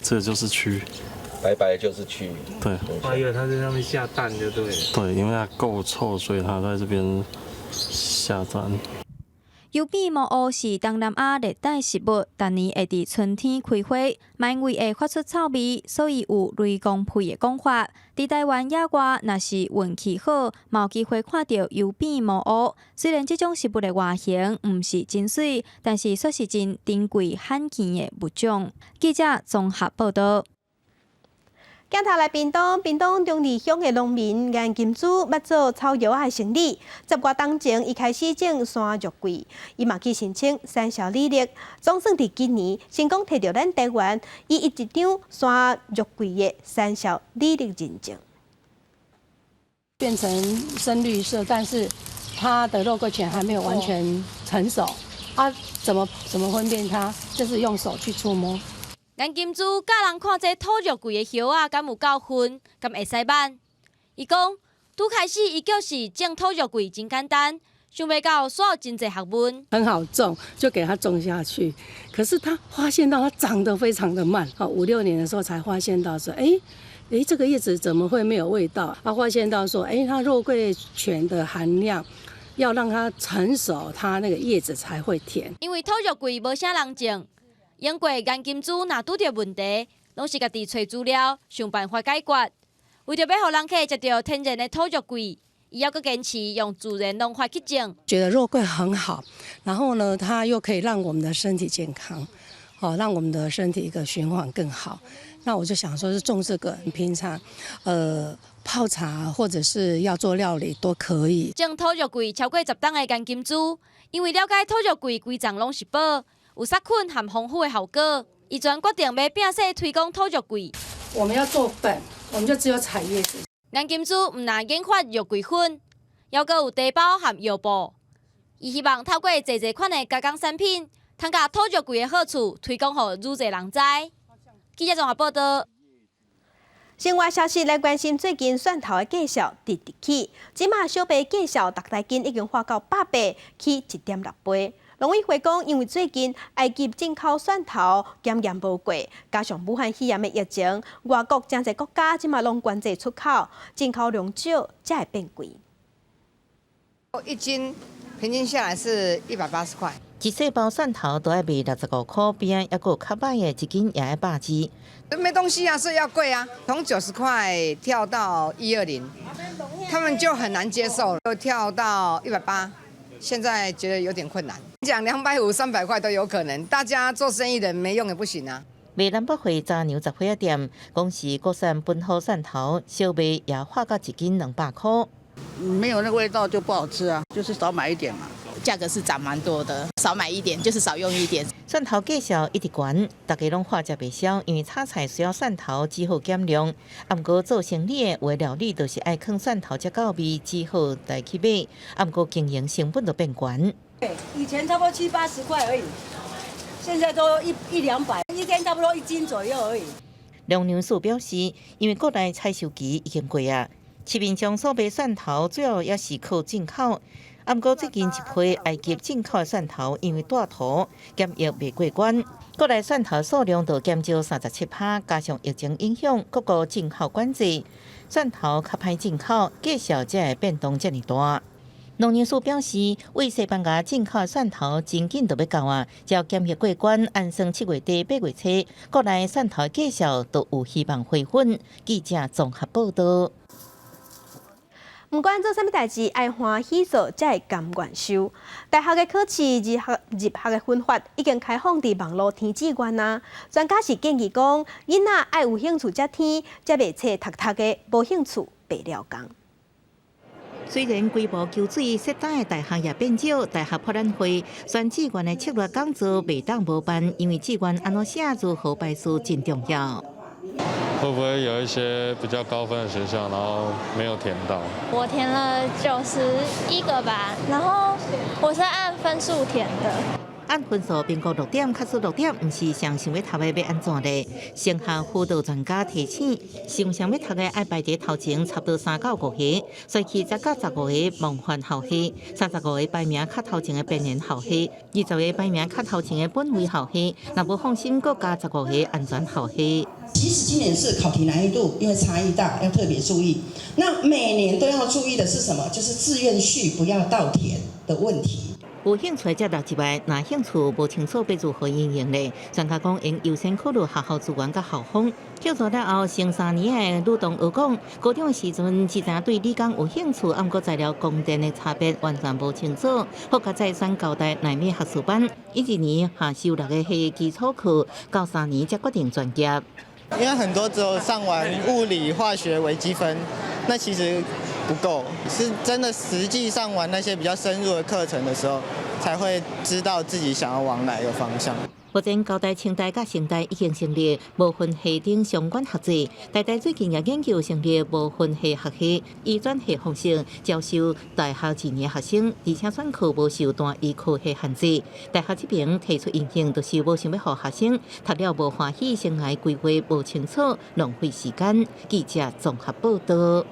這就是蛆，白白就是蛆。對，我以為它在上面下蛋就對了。對，因為它夠臭，所以它在這邊下蛋。油扁魔芋是東南亞熱帶食物，逐年會佇春天開花，嘛因為會發出臭味，所以有雷公屁的講法。佇台灣野外，若是運氣好，嘛有機會看著油扁魔芋。雖然這種食物的外形毋是真媠，但是煞是真珍貴罕見的物種。記者綜合報道。鏡頭來屏東，屏東中坜鄉的農民顏金珠捌做草藥仔的生理。10外冬前，伊開始種山肉桂，伊嘛去申請產銷履歷，總算佇今年成功提著咱台灣唯一一張山肉桂的產銷履歷認證。變成深綠色，但是它的肉桂醛還沒有完全成熟。啊，怎麼分辨它？就是用手去觸摸。顏金珠教人看這土肉桂的葉仔，敢有夠粉，敢會使挽？伊講，拄開始伊就是種土肉桂真簡單，想袂到煞有真濟學問。很好種，就給它種下去。可是他發現到它長得非常的慢，5、6年的時候才發現到說，欸，這個葉子怎麼會沒有味道？他發現到說，欸，它肉桂醛的含量要讓它成熟，它那個葉子才會甜。因為土肉桂無啥人種。英國顏金珠若拄著問題，攏是家己揣資料，想辦法解決。為著欲予人客食著天然的土肉桂，伊猶閣堅持用自然農法去種。覺得肉桂很好，然後呢，它又可以讓我們的身體健康，哦，讓我們的身體一個循環更好。那我就想說，是種這個，平常，泡茶或者是要做料理都可以。種土肉桂超過10冬的顏金珠，因為了解土肉桂規叢攏是寶。有殺菌和防腐的效果，伊全決定欲摒細推廣土肉桂。我們要做粉，我們就只有採葉子。顏金珠毋但研發肉桂粉，猶閣有茶包和藥布。伊希望透過濟濟款的加工產品，通共土肉桂的好處推廣予愈濟人知。記者綜合報道。新聞消息來關心最近蒜頭的價數直直起，這馬小白價數逐台斤已經翻到8倍，起1.6倍。農委會講，因為最近埃及進口蒜頭檢驗無過，加上武漢肺炎的疫情，外國誠濟國家這馬攏關制出口，進口量少，才會變貴。一斤平均下來是180塊。一細包蒜頭都愛賣65箍，邊仔猶閣較䆀的，一斤也愛120。沒東西啊，所以要貴啊，從90塊跳到120，他們就很難接受，又跳到180。現在覺得有點困難。講250、300塊都有可能，大家做生意的沒用也不行啊。賣南北貨雜糧雜貨仔店，講是國產本土蒜頭，燒賣也劃到一斤200塊。沒有那個味道就不好吃啊，就是少買一點嘛。價格是漲蠻多的，少買一點就是少用一點。蒜頭價數一直懸，大家攏喝食袂消，因為炒菜需要蒜頭，只好減量。啊，毋過做生意的有的料理就是愛囥蒜頭才夠味，只好來去買。啊，毋過經營成本就變懸。以前差不多七八十塊而已，現在都一一兩百，一天差不多一斤左右而已。農糧署表示，因為國內採收期已經過啊，市面上所賣蒜頭主要也是靠進口。啊，毋過最近一批埃及進口的蒜頭，因為帶塗檢疫未過關，國內蒜頭數量就減少37%，加上疫情影響，各國進口管制，蒜頭較歹進口，價數才會變動遮爾大。農糧署表示，為西班牙進口的蒜頭真緊就欲到啊，只要檢疫過關，按算7月底8月初，國內蒜頭價數就有希望回穩。記者綜合報道。毋管做啥物代誌，愛歡喜做才會甘願受。大學的考試入學的分法已經開放佇網路填志願啊。專家是建議講，囡仔愛有興趣才填，才袂冊讀讀的，無興趣白了工。雖然規模求水，設單的大學也變少，大學博覽會選志願的策略講座袂當無辦，因為志願按怎寫如何排序真重要。會不會有一些比較高分的學校，然後沒有填到？我填了91個吧，然後我是按分數填的。按分數評估落點，確實落點，毋是上想欲讀的欲按怎咧？升學輔導專家提醒，想想欲讀的愛排佇頭前差不多3到5個，衰去10到15個夢幻校系，35個排名較頭前的邊緣校系，20個排名較頭前的本位校系，若無放心，閣加十五個安全校系。其實今年是考題難易度，因為差異大，要特別注意。那每年都要注意的是什麼？就是志願序不要倒填的問題。有興趣才落入來，若興趣無清楚欲如何應用咧？專家講應優先考慮學校資源佮校風。跳槽了後，升3年的呂同學講，高中的時陣只知對理工有興趣，毋過材料光電的差別完全無清楚，予較再選交大納米學士班，1年下修6個系基礎課，到3年才決定專業。因為很多只有上完物理、化學、微積分，那其實不夠，是真的實際上完那些比較深入的課程的時候，才會知道自己想要往哪一個方向。目前交大、清大佮成大已經成立無分系等相關學制，台大最近也研究成立無分系學系，以轉系方式招收大學2年學生，而且選課無受單一科系限制。大學這邊提出應用，就是無想欲予學生讀了無歡喜，生涯規劃無清楚，浪費時間。記者綜合報道。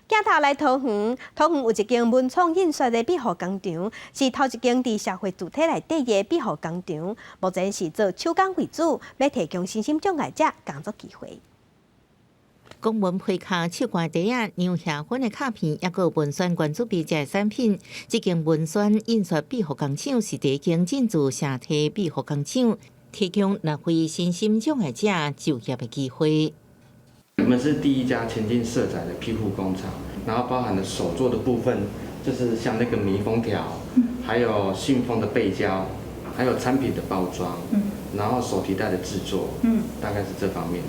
鏡頭來桃園，桃園有一間文創印刷的庇護工廠，是頭一間佇社會住宅內底的庇護工廠。目前是做手工為主，欲提供身心障礙者工作機會。公文批卡、手掛袋仔、牛蝦粉的卡片，抑閣文宣關注筆這產品。這間文宣印刷庇護工廠是第一間進駐社區庇護工廠，提供六位身心障礙者就業的機會。我們是第一家前進社宅的庇護工廠，然後包含了手作的部分，就是像那個密封條，還有信封的背膠，還有產品的包裝，然後手提袋的製作，大概是這方面。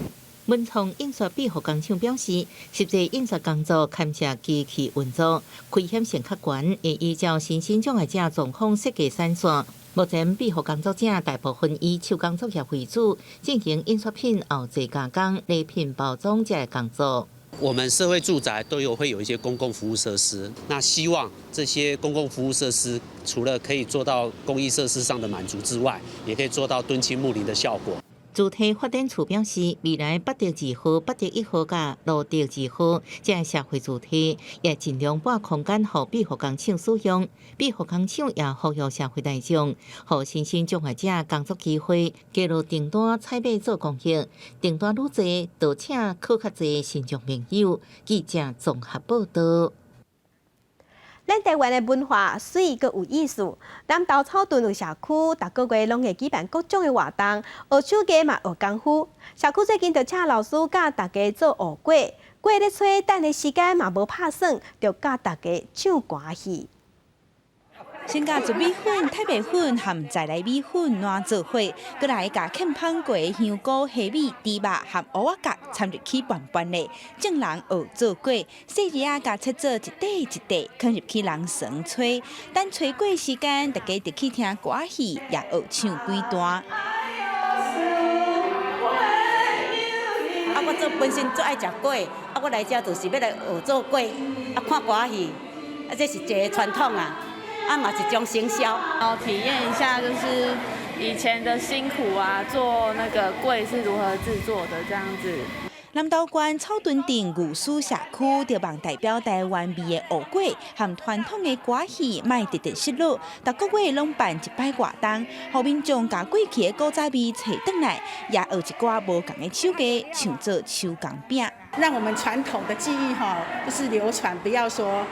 文創印刷庇護工廠表示，實際印刷工作牽涉機器運作，危險性較懸，會依照身心障礙者狀況設計產線。目前庇護工作者大部分以手工作業為主，進行印刷品後製加工、禮品包裝這個工作。我們社會住宅都有會有一些公共服務設施，那希望這些公共服務設施除了可以做到公益設施上的滿足之外，也可以做到敦親睦鄰的效果。主體發展處表示，未來八德2號、八德1號佮蘆竹2號，這个社會住宅也盡量撥空間予庇護工廠使用。庇護工廠也呼籲社會大眾，予身心障礙者工作機會，加入訂單採買做公益，訂單愈濟，就請閣較濟身障朋友。記者綜合報道。咱台灣的文化媠閣有意思。南投草屯有社區，逐個月攏會舉辦各種的活動，學手藝嘛學功夫。社區最近就請老師教大家做芋粿，粿咧吹，等的時間嘛無拍算，就教大家唱歌戲。先共糯米粉、太白粉和在來米粉攑做伙，閣來共崁香過的香菇、蝦米、豬肉和芋仔角摻入去拌拌咧。眾人學做粿，細膩仔共切做一塊一塊，囥入去籠床吹。等吹粿時間，大家就去聽歌仔戲，也學唱幾段。啊，我做本身足愛食粿，啊，我來遮就是欲來學做粿，啊，看歌戲，啊，這是一個傳統啊，啊嘛一種行銷。然後體驗一下，就是以前的辛苦啊，做那個粿是如何製作的，這樣子。南投縣草屯鎮牛嶼社區，著望代表台灣味的芋粿和傳統的歌戲，莫直直失落。逐個月攏辦一擺活動，予民眾共過去的古早味揣轉來，也學一寡無仝的手藝，像做手工餅。讓我們傳統的技藝哈，就是流傳，不要說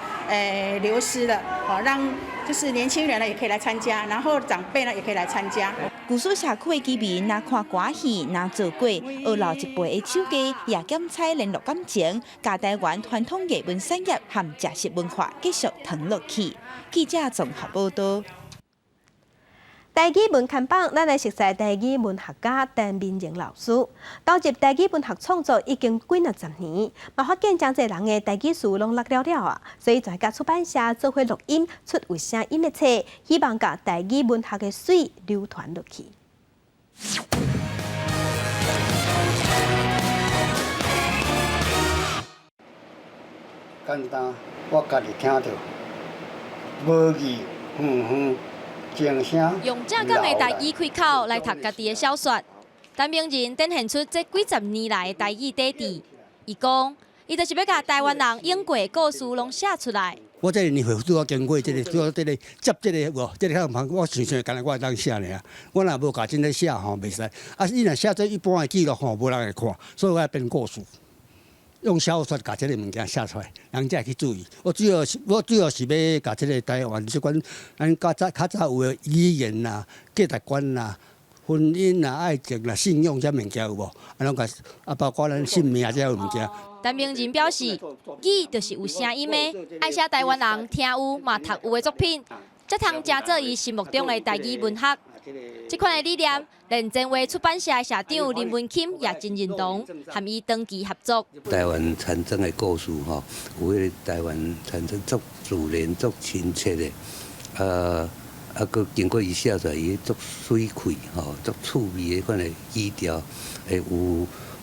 流失了，好讓就是年輕人呢也可以來參加，然後長輩呢也可以來參加。牛嶼社區的居民，若看歌戲，若做粿，學老一輩的手藝，也檢採聯絡感情，共台灣傳統藝文產業和食食文化繼續傳落去。記者綜合報道。台語文看榜，咱來熟悉台語文學家陳明榮老師。投入台語文學創作已經幾若十年，嘛發現誠濟人的台語詞攏落了了啊，所以就佮出版社做伙錄音，出有聲音的冊，希望共台語文學的媠流傳落去。簡單，我家己聽著，無字遠遠。用正港的台語開口來讀家己的小說，陳明仁展現出這幾十年來的台語底蘊。伊講，伊就是欲共台灣人用過的故事攏寫出來。我這個年歲拄仔經過這個，拄仔這個接這個無，這個較毋我想想，干焦我會當寫爾。我若無共真咧寫吼，袂使。啊，你若寫這一般的記錄吼，無人會看，所以我愛編故事，用小說共這個物件寫出來，人才會去注意。我主要是欲共這個台灣這款咱較早較早有的語言啦、價值觀啦、婚姻啦、愛情啦、信仰這物件有無？啊，攏共啊，包括咱性命這物件。陳明仁表示，語就是有聲音的，愛寫台灣人聽有嘛讀有的作品，才通成做伊心目中的台語文學。這款的理念，連前衛出版社的社長林文欽也真認同，和伊長期合作。台灣產生的故事吼，有彼個台灣產生足自然、足親切的，啊，閣經過伊寫出來，伊足媠氣吼，足趣味的款的語調，會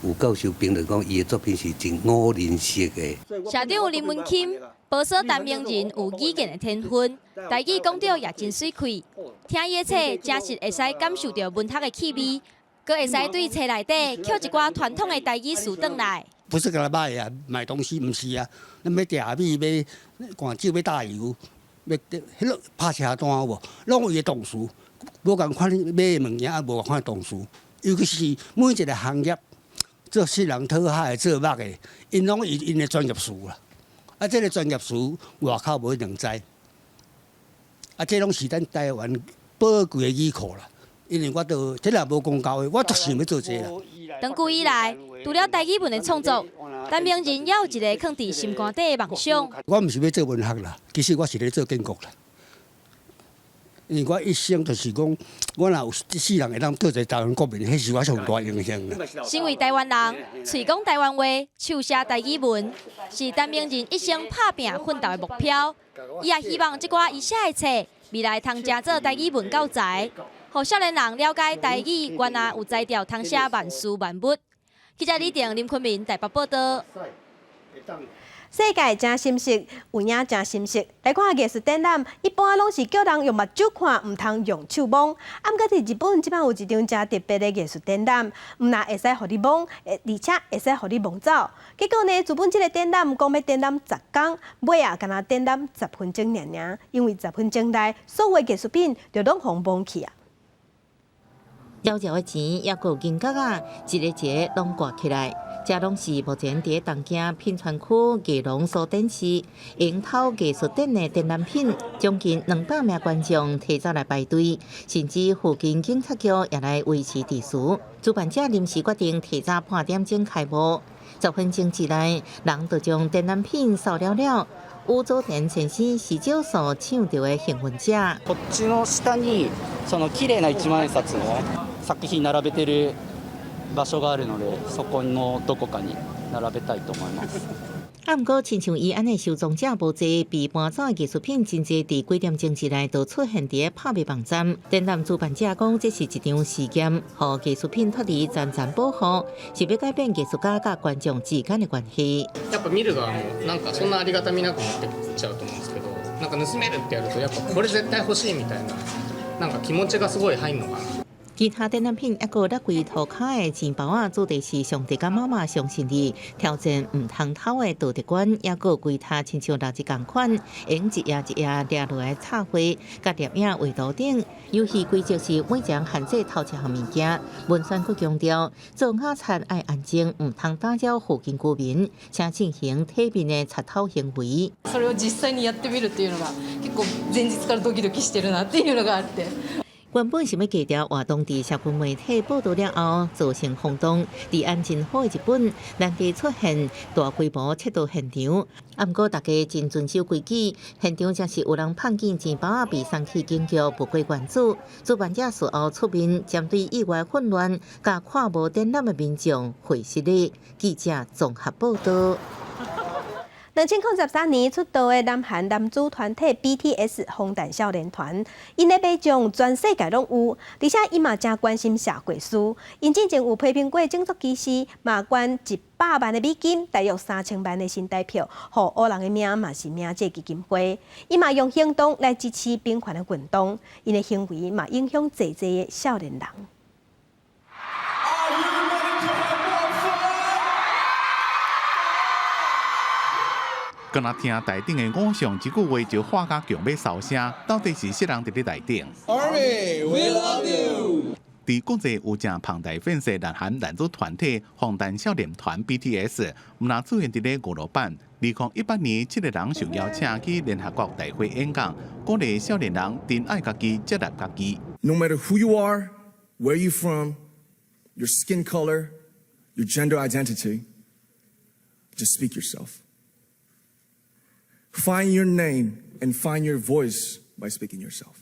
有教授評論講，伊的作品是真五人式的。社長林文欽，報說陳明仁有語言的天分，台語講著也真媠氣，聽伊的冊，真實會使感受著文學的氣味，閣會使對冊內底抾一寡傳統的台語詞轉來。不是共來買啊，買東西毋是啊，咱欲訂米、欲灌酒、欲打油、欲彼個拍車單有無？攏有伊的動詞，無仝款買的物件，也無仝款動詞。尤其是每一個行業，做穡人討海的、做木的，𪜶攏有𪜶的專業詞啦。啊，這個專業詞外口無一定知。啊，這攏是咱台灣寶貴的語庫啦。因為我都這若無公教的，我足想欲做這個啦。長久以來，除了台語文的創作，陳明仁也有一個囥佇心肝底的夢想。我毋是欲做文學啦，其實我是咧做建國啦。因為我一生就是講，我若有這世人會當做一個台灣國民，彼是我上大榮幸啦。身為台灣人，喙講台灣話，手寫台語文，是陳明仁一生拍拚奮鬥的目標。伊也希望這寡伊寫的冊，未來通成做台語文教材，予少年人了解台語原來有才調，通寫萬事萬物。記者李定、林坤明台北報道。世界誠心實，有影誠心實。來看藝術展覽，一般攏是叫人用目睭看，毋通用手摸。啊，毋過佇日本，這擺有一場誠特別的藝術展覽，毋但會使予你摸，而且會使予你摸走。結果呢，日本這个展覽講欲展覽10工，尾仔干焦展覽10分鐘爾爾，因為10分鐘內所有藝術品就攏予摸去啊。繳繳的錢，猶閣有銀角仔，一个一个攏掛起來。這攏是目前佇東京品川區藝廊所展示櫻桃藝術展的展覽品，將近200名觀眾提早來排隊，甚至附近警察局也來維持秩序。主辦者臨時決定提早半點鐘開幕，10分鐘之內，人就將展覽品掃了了。宇佐田先生是少數搶著的幸運者。こっちの下にその綺麗な一萬円札の作品並べてる場所があるので、そこのどこかに並べたいと思います。啊，毋過親像伊按呢收藏者無濟，被搬走的藝術品真濟，佇幾點鐘之內就出現佇拍賣網站。展覽主辦者講，這是一場試驗，予藝術品脫離層層保護，是欲改變藝術家佮觀眾之間的關係。やっぱ見る側もなんかそんなありがたみなく持ってっちゃうと思うんですけど、なんか盗めるってやるとやっぱこれ絶対欲しいみたいな、なんか気持ちがすごい入るのかな。其他展覽品抑閣落櫃塗跤的錢包仔，主題是上帝佮媽媽相信你，挑戰毋通偷的道德觀，抑閣有其他親像蠟燭仝款，用一頁一頁掠落來插畫，佮攝影畫圖等。遊戲規則是每人限制偷一項物件。文宣閣強調，做瓦賊愛安靜，毋通打擾附近居民，請進行體面的賊偷行為。それを実際にやってみるっていうのが結構前日からドキドキしてるなっていうのがあって。原本想欲低調活動，佇社群媒體報導了後，造成轟動。治安真好的日本，難得出現大規模竊盜現場。啊，毋過大家真遵守規矩，現場才是有人碰見錢包仔被送去警局，無過關注。主辦者事後出面，針對意外混亂、佮看無展覽的民眾回失禮。記者綜合報導。2013年出道的南韓男子團體 BTS 防彈少年團，𪜶的迷眾全世界攏有，而且𪜶嘛誠關心社會事。𪜶之前有批評過種族歧視，嘛捐100萬的美金，大約3000萬的新台票，予烏人的命嘛是命這基金會。𪜶嘛用行動來支持平權的運動，𪜶的行為嘛影響濟濟的少年人。 Are you ready to have more fun? 敢若聽台頂的偶像這句話就喊甲強欲梢聲，到底是啥人佇咧台頂？Army, we love you。佇國際有誠龐大粉絲南韓男子團體防彈少年團 BTS，毋但出現佇咧娛樂版。2018年，七个人受邀請去聯合國大會演講，鼓勵少年人珍愛家己，接納家己。 No matter who you are, where you from, your skin color, your gender identity, just speak yourself. Find your name and find your voice by speaking yourself.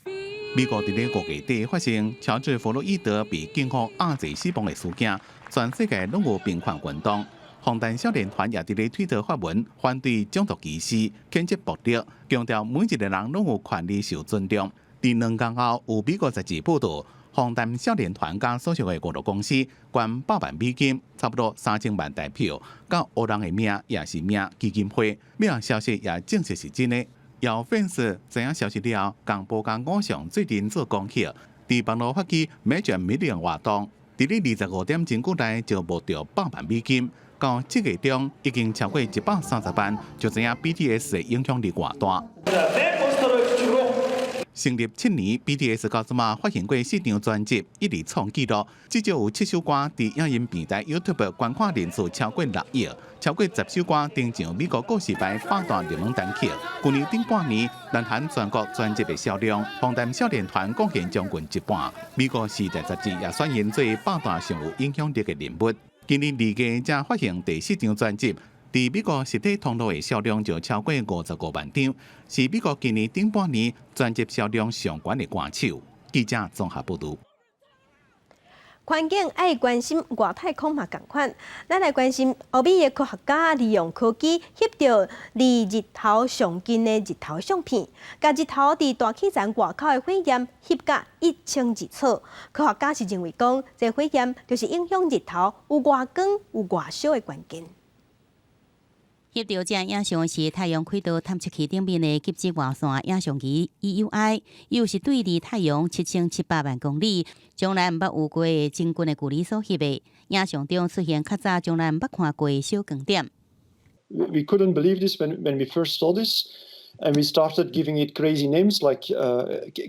美國佇咧5月底發生喬治·弗洛伊德被警方壓制死亡的事件，全世界攏有平權運動。防彈少年團也佇咧推特發文反對種族歧視、譴責暴力，強調每一個人攏有權利受尊重。佇2工後，有美國雜誌報導，防彈少年團佮所屬的娛樂公司捐100萬美金，差不多3000萬台票，佮烏人的命也是命基金會。這消息也證實是真的。有粉絲知影消息了後，共報共偶像做陣做功課，佇網路發起 Match a Million 活動，佇咧25點鐘之內就募著百萬美金，到這個中已經超過130萬，就知影 BTS 的影響力偌大。成立7年，BTS 到這馬發行過四張專輯，一直創紀錄，至少有七首歌佇影音平台 YouTube 觀看人數超過6億，超過10首歌登上美國告示牌百大熱門單曲。去年頂半年，南韓全國專輯的銷量，防彈少年團貢獻將近一半。美國時代雜誌也選𪜶做百大上有影響力的人物。今年2月才發行第四張專輯。佇美國實體通路的銷量就超過55萬張，是美國今年頂半年專輯銷量上懸的歌手。記者綜合報導。環境愛關心，外太空嘛仝款。咱來關心歐美的科學家利用科技翕著離日頭上近的日頭相片，共日頭佇大氣層外口的火焰翕甲一清二楚。科學家是認為講，這火焰就是影響日頭有偌光有偌燒的關鍵。翕著這影像是太陽軌道探測器頂面的極紫外線影像儀 EUI，又是對離太陽7700萬公里，從來毋捌有過的真近的距離所翕的。影像中出現較早從來毋捌看過的小光點。 We couldn't believe this when we first saw this, and we started giving it crazy names like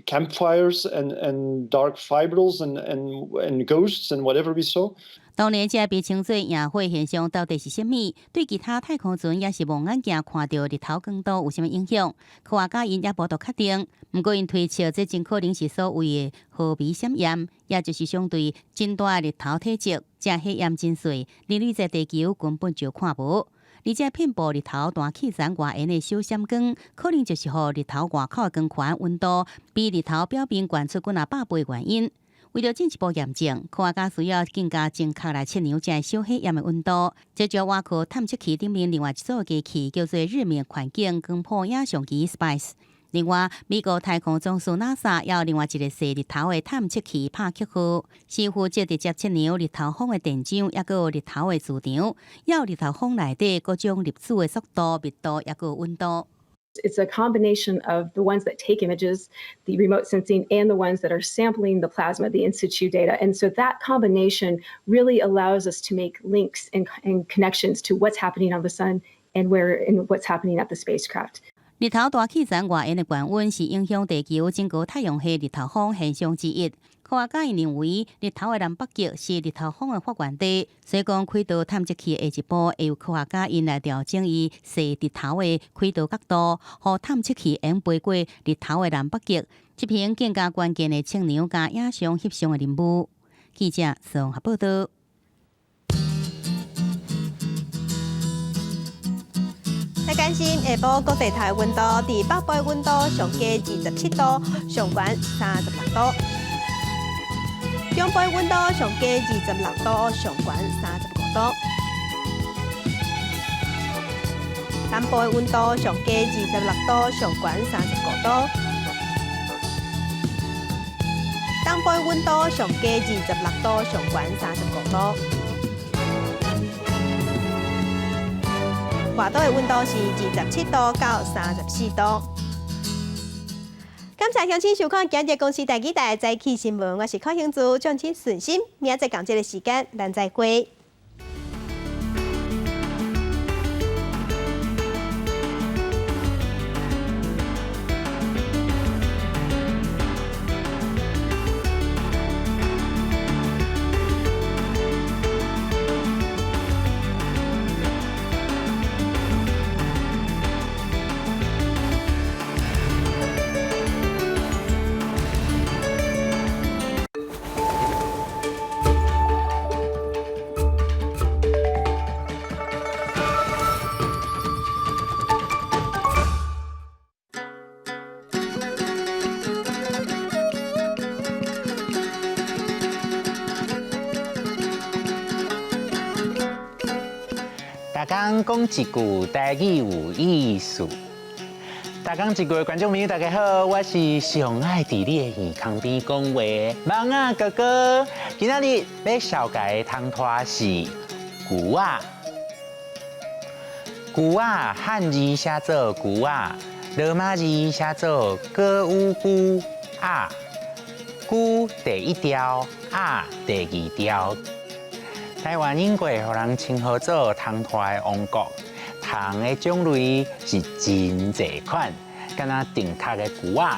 campfires and dark fibrils and ghosts and whatever we saw. 當然，這被稱作螢火現象到底是啥物？對其他太空船抑是望遠鏡看著日頭光度有啥物影響？科學家𪜶猶無度確定。毋過𪜶推測，這真可能是所謂的毫微閃焰，也就是相對真大的日頭體積，這火焰真細，人類在地球根本就看無。而且遍佈日頭大氣層外緣的小閃光，可能就是予日頭外口的光環溫度比日頭表面懸出幾若百倍原因。為著進一步驗證，科學家需要更加精確來測量這小火焰的溫度。這就外殼探測器頂面另外一組機器叫做日冕環境光譜影像機 SPICE。另外，美國太空總署 NASA 也有另外一个踅日頭的探測器帕克號，是負責直接測量日頭風的電場，抑閣有日頭的磁場，抑有日頭風內底各種粒子的速度、密度，抑閣有溫度。 It's a combination of the ones that take images, the remote sensing, and the ones that are sampling the plasma, the in situ data. And so that combination really allows us to make links and connections to what's happening on the sun and where and what's happening at the spacecraft. 日頭大氣層外緣的懸溫是影響地球整個太陽系日頭風現象之一。科學家認為，日頭的南北極是日頭風的發源地，所以講軌道探測器下一步會由科學家𪜶來調整伊踅日頭的軌道角度，予探測器會飛過日頭的南北極，執行更加關鍵的測量佮影像翕相的任務。記者綜合報道。來關心下晡各地頭的溫度，佇北部的溫度上低27度，上懸36度；中部的溫度上低26度，上懸35度；南部的溫度上低26度，上懸35度；東部的溫度上低26度，上懸35度。外島的溫度是27度到34度。感謝鄉親收看今日公視第二台早起新聞，我是柯興珠，祝請順心。明仔載仝這个時間，咱再會。逐工講一句台語有意思。逐工一句的觀眾朋友，大家好，我是上愛佇你的耳孔邊講話的蠓仔哥哥。今仔日欲紹介的通拖是龜仔。龜仔漢字寫做龜仔，羅馬字寫做歌舞龜仔。龜第一調，仔第二調。台灣英國予人稱呼做蟲拖的王國，蟲的種類是真濟款，敢若定殼的龜仔。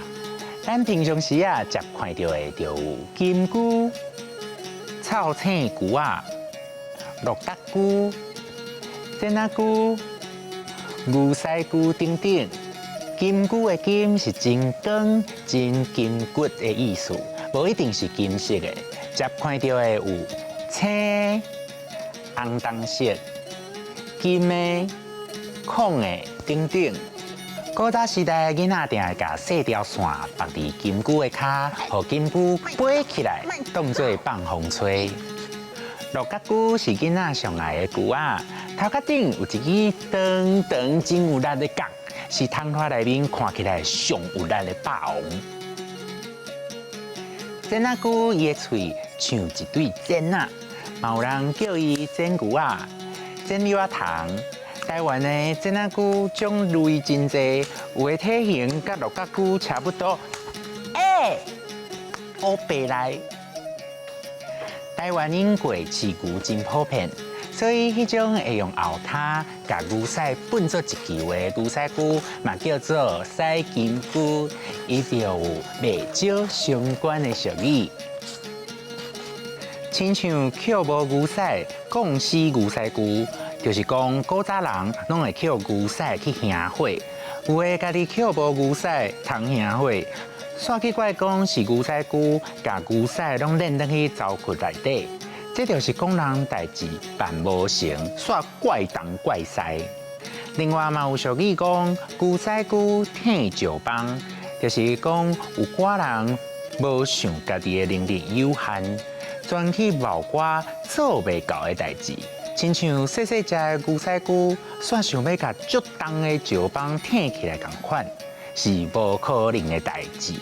咱平常時啊，捷看著的就有金龜、臭青龜仔、鹿角龜、剪仔龜、牛屎龜等等。金龜的金是真光、真筋骨的意思，無一定是金色的。捷看著的有青、紅銅色、金的、礦的等等。古早時代囡仔定會共細條線縛佇金龜的跤，予金龜飛起來，當做放風吹。鹿角龜是囡仔上愛的龜仔，頭殼頂有一支長長真有力的角，是蟲拖內面看起來上有力的霸王。剪仔龜伊的喙像一對剪仔，嘛有人叫伊剪龜仔、剪柚仔蟲。台灣的剪仔龜種類真濟，有的體型佮鹿角龜差不多。欸，烏白來。台灣英國飼牛真普遍，所以彼種會用後跤共牛屎糞做一球的牛屎龜，嘛叫做屎金龜，伊就有袂少相關的俗語。親像抾無牛屎，講死牛屎龜，就是講古早人攏會抾牛屎去燃火，有的家己抾無牛屎通燃火，煞去怪講是牛屎龜，共牛屎攏練轉去槽窟內底。這就是講人代誌辦無成，煞怪東怪西。另外嘛有俗語講，牛屎龜伻石枋，就是講有寡人無想家己的能力有限，專去謀寡做袂到的代誌。親像細細隻的牛屎龜，煞想欲共足重的石枋伻起來仝款，是無可能的代誌。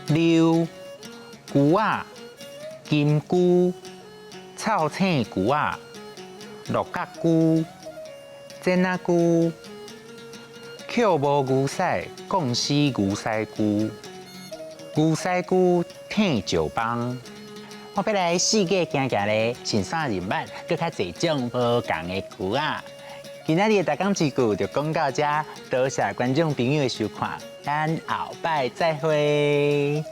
溜龜仔、金龜、臭青龜仔、鹿角龜、剪仔龜、抾無牛屎，講死牛屎龜，牛屎龜伻石枋。我欲來四界行行咧，順紲認捌閣較濟種無仝的龜仔。今仔日的台港之句就講到遮，多謝觀眾朋友的收看，咱後擺再會。